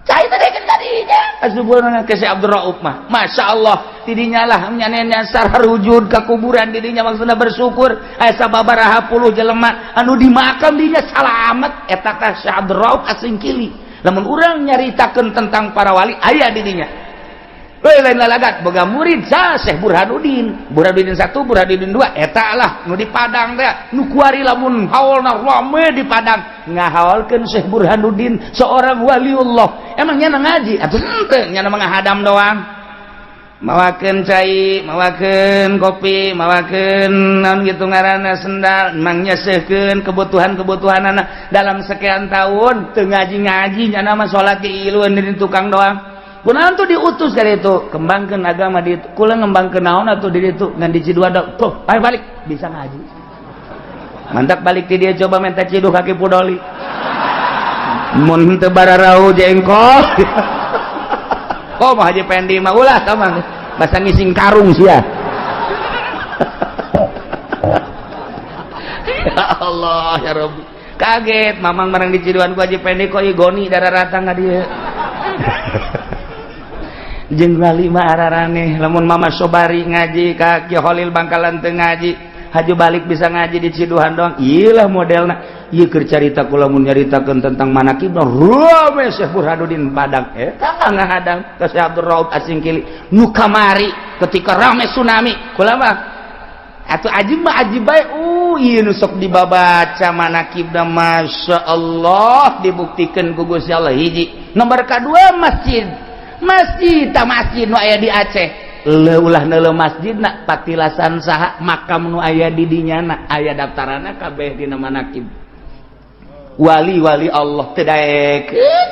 cai teh daekeun kadinya. Asubuhna ke Syekh Abdul Rauf mah Masya Allah tidinya lah nyana nyasar harujud ka kuburan didinya, maksudna bersyukur aya sababaraha puluh jelema anu di makam dinya salamet. Eta teh Syekh Abdul Rauf As-Singkili. Lamun urang nyaritakeun tentang para wali aya didinya. Weh, lain lalagat boga murid sa Syekh Burhanuddin, Burhanuddin 1, Burhanuddin 2, eta lah nu di Padang teh nu kuari lamun haolna rame di Padang ngahaolkeun Syekh Burhanuddin seorang waliullah. Emang nyana ngaji atuh henteu, nyana mah ngahadam doang, mawakeun cai, mawakeun kopi, mawakeun naon gitu ngaranna sendal, mang nyesehkeun kebutuhan-kebutuhanana dalam sekian tahun teu ngaji-ngaji. Nyana mah salat ge ilueun di tukang doang. Kunaon tuh diutus dari itu kembangkan agama di itu kula ngembangkeun naon atuh di itu ngan di Ciduada tuh ayo balik bisa ngaji mantap. Balik ti dia coba minta ciduh kaki pudoli mun teu bararau jengkol. Oh, mah Haji Pendi mah ulah mah basa ngising karung sia. Ya Allah ya Rabbi, kaget mamang barang di Ciduan ku Haji Pendi kok ieu goni darah rata ka dieu. Jeung wali mah araraneh. Lamun Mama Sobari ngaji ka Ki Holil Bangkalan teu ngaji, haju balik bisa ngaji di Ciduhan doang. Ieu lah modelna ieu keur carita kula. Mun nyaritakeun tentang manakib rame Syekh Burhanuddin Padang eta ngahadang ka Syekh Abdul Rauf As-Singkili nu kamari ketika rame tsunami. Kula mah atuh ajib mah ajib bae. Ieu nu sok dibabaca manakibna Masya Allah dibuktikeun ku Gusti Allah. Hiji nomor kadua masjid, masjid tak masjid nu aya di Aceh leulah neuleuh masjidna patilasan saha makam nu aya di dinyana aya daftaranna kabeh dina manakib wali-wali Allah teu daekeun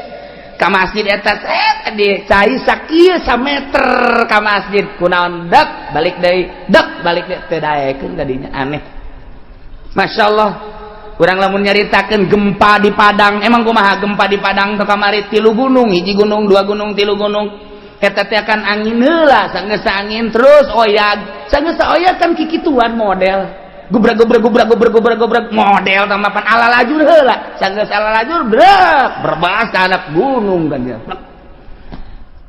ka masjid eta set di cai sakieu sameter ka masjid kunaon dek balik deui, dek balik deui, teu daekeun ka dinya. Aneh, Masya Allah. Urang lamun nyaritakeun gempa di Padang, emang kumaha gempa di Padang teh kamari? Tilu gunung, hiji gunung, dua gunung, tilu gunung. Eta teh akan angin heula, sanggeus angin terus oyag, sanggeus oyag kan kikituan model gubrak gubrak gubrak gubrak gubrak gubrak model tamapan ala lajur heula, sanggeus ala lajur brek berbas ka handap gunung kan dia.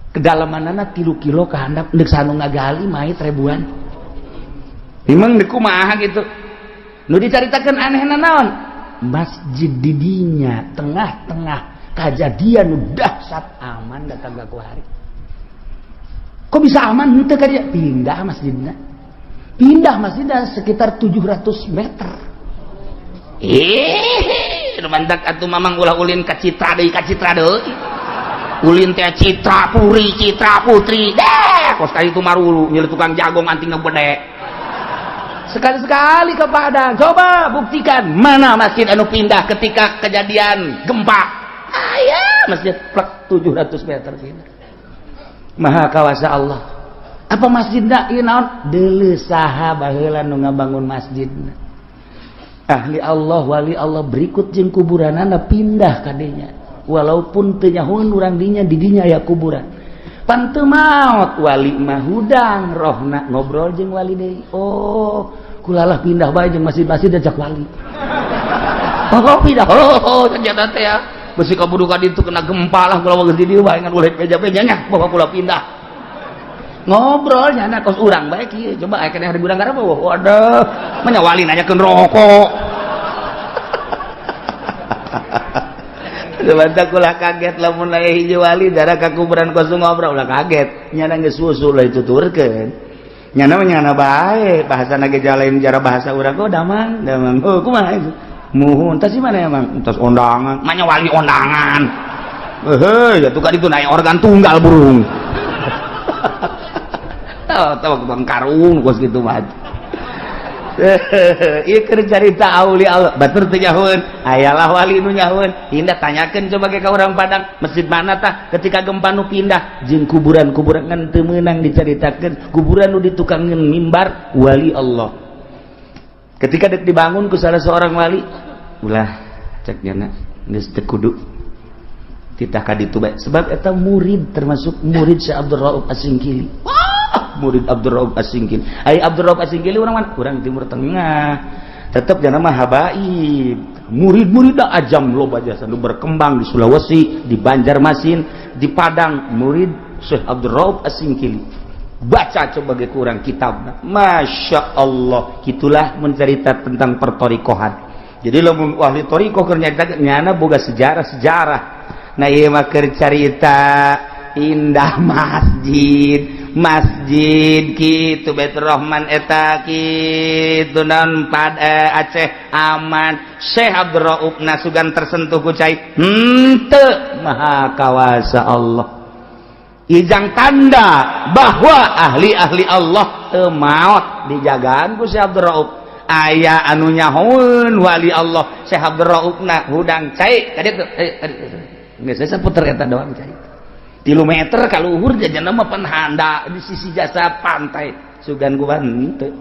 Kedalamanana 3 kilo ka handap, deuk sanu ngagali mayit ribuan. Emang deuk kumaha gitu nu dicaritakeun anehna naon? Masjid didinya tengah-tengah kejadian nu dahsyat aman datang ka kuari. Kok bisa aman henteu ka dia? Pindah masjidna, pindah masjidna sekitar 700 meter. Nu mantak atuh mamang ulah ulin ka Citra deui, ka Citra deui ulin teh Citra Puri, Citra Putri deh kos ka itu marulu nyeuleut tukang jagong anting ngebedek. Sekali-sekali ke Padang, coba buktikan mana masjid anu pindah ketika kejadian gempa. Aya. Masjid plak 700 meter pindah. Maha kawasa Allah. Apa masjid ieu naon? Deuleu saha baheula nu ngabangun masjidna. Ahli Allah, wali Allah, berikut jeung kuburanana pindah kadenya. Walaupun teu nyahoeun urang dinya, di dinya aya kuburan. Pan teu maot wali mah, hudang rohna ngobrol jeung wali deui. Oh, kulalah pindah bae jeung masjid-masjid ajak wali. Oh, pindah. Oh, ternyata teh ya. Besi kaburu ka ditu kena gempa lah, kula geus di dieu bae ngan ulah beja-bejanya bawa kula pindah. Ngobrol nyana kos urang bae kieu. Coba aya keneh di gudang garap, waduh, mah wali nanyakeun rokok. Sebentar kula kaget lamun aya hiji wali darah ka kuburan kos ngobrol, ulah kaget. Nyana geus susu lah dituturkeun. Nyana mah nyana bae, bahasana ge lain jara bahasa urang kok damang, damang. Oh, kumaha itu? Muhun, tas mana emang? Tas ondangan, manya wali ondangan. Heh, ya tuh kan itu naik organ tunggal burung. Tahu tahu bang karung kos gitu mah. Ieu keur carita aulia Allah, batur teu nyahoeun, ayalah wali nu nyahoeun. Indah tanyakeun coba ke ka urang Padang, masjid mana tah ketika gempa nu pindah jeung kuburan-kuburan ngan teu meunang dicaritakeun, kuburan nu ditukangeun mimbar wali Allah. Ketika dek dibangun ku salah seorang wali, ulah cek nyana geus teu kudu titah ka ditu bae, sebab eta murid, termasuk murid Syekh Abdul Rauf Asingkili. Wah, murid Abdul Rauf Asingkili. Ai Abdul Rauf Asingkili urang mana? Urang Timur Tengah. Tetep jana mah habaib. Murid-murid dah ajam loba jasa nu berkembang di Sulawesi, di Banjarmasin, di Padang, murid Syekh Abdul Rauf Asingkili. Baca coba ge kurang kitab, Masya Allah. Gitulah mencerita tentang pertorikohan. Jadi lamun ahli torikoh keur nyarita nyana boga sejarah-sejarah. Nah, ieu mah keur carita indah masjid masjid kitu Baitur Rahman eta kitu naon pad Aceh aman. Syekh Abdul Rauf nasugan tersentuh ku cai henteu. Maha kawasa Allah, ijang tanda bahwa ahli-ahli Allah teu maot dijagaan ku Syekh Abdul Rauf. Aya anu nyahoeun wali Allah Syekh Abdul Rauf na hudang cai ka ditu, geus saputer eta doang cai 3 meter ka luhur, jajana mah pan handa di sisi jasa pantai sugan ku henteu.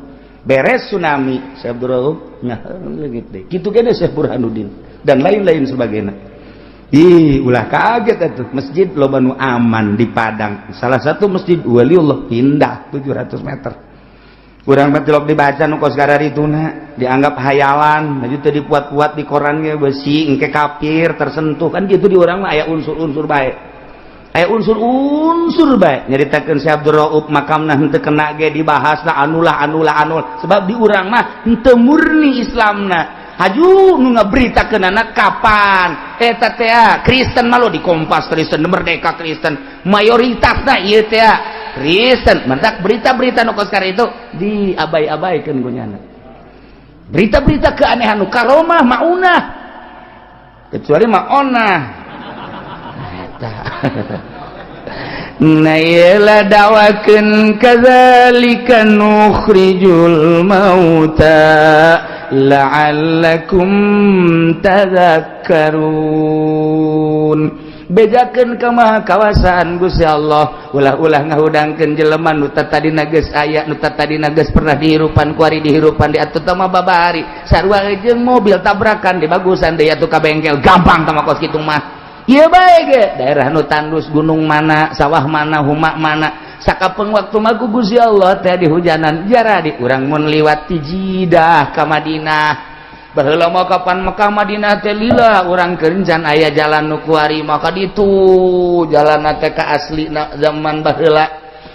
Beres tsunami Syekh Abdul Rauf nyahoeun leungit deui kitu ge Syekh Burhanuddin dan lain-lain sebagainya. Ih, ulah kaget atuh. Masjid loba nu aman di Padang. Salah satu masjid waliullah pindah 700 meter. Urang mah tilok dibaca nu kos karatuna dianggap hayalan, maju teu dipuat-puat di koran ge besi engke kafir tersentuh kan gitu. Di urang mah aya unsur-unsur bae. Aya unsur-unsur bae. Nyaritakeun Syekh Abdul Rauf makamna henteu kena ge dibahasna anulah anulah anul, sebab di urang mah henteu murni Islamna. Haju nu ngaberitakeunana kapan eta teh Kristen malu di Kompas Kristen, Merdeka Kristen, mayoritasna ieu teh Kristen. Mentak berita-berita nu kos itu diabai-abaikeun ku nyana, berita-berita keanehan nu karomah maunah kecuali maonah eta. Nah, iyalah dawakeun kadzalika nukhrijul mauta la'allakum tadhakkarun. Bejakeun ka maha kawasaan Gusti Allah, ulah-ulah ngahudangkeun jelema nu tadina geus aya, nu tadina geus pernah dihirupan kuari, dihirupan di atuh mah babari sarua jeung mobil tabrakan di bagusan deui atuh ka bengkel gampang tah mah kos kitu mah. Ieu bae ge daerah nu tandus, gunung mana, sawah mana, huma mana, sakapeng waktu mah ku Gusti Allah teh dihujanan jara di urang mun liwat ti Jidah ka Madinah. Baheula mah kapan Mekah Madinah teh lila urang kencan aya jalan nu kuari maka ditu jalan teh ka asli zaman baheula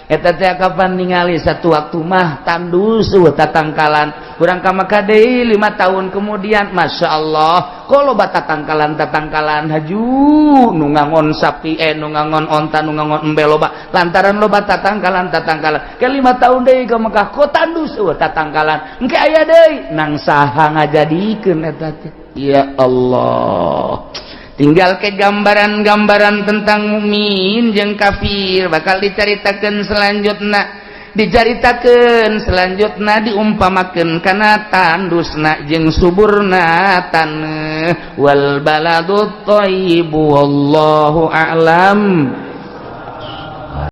eta teh. Kapan ningali satu waktu mah tandus eueuh tatangkalan. Urang ka Mekah deui 5 tahun kemudian, Masya Allah, kalau tatangkalan tatangkalan, haju nu ngangon sapi, nu ngangon onta, nu ngangon embe loba lantaran loba tatangkalan tatangkalan. Ke 5 tahun deui ke Mekah kok tandus eueuh tatangkalan, engke aya deui nang saha ngajadikeun eta teh. Ya Allah, tinggal ke gambaran-gambaran tentang mukmin jeung kafir bakal dicaritakeun selanjutna, dicaritakeun selanjutna, diumpamakeun kana tandusna jeung suburna taneuh. Wal baladut thayyibu, wallahu a'lam.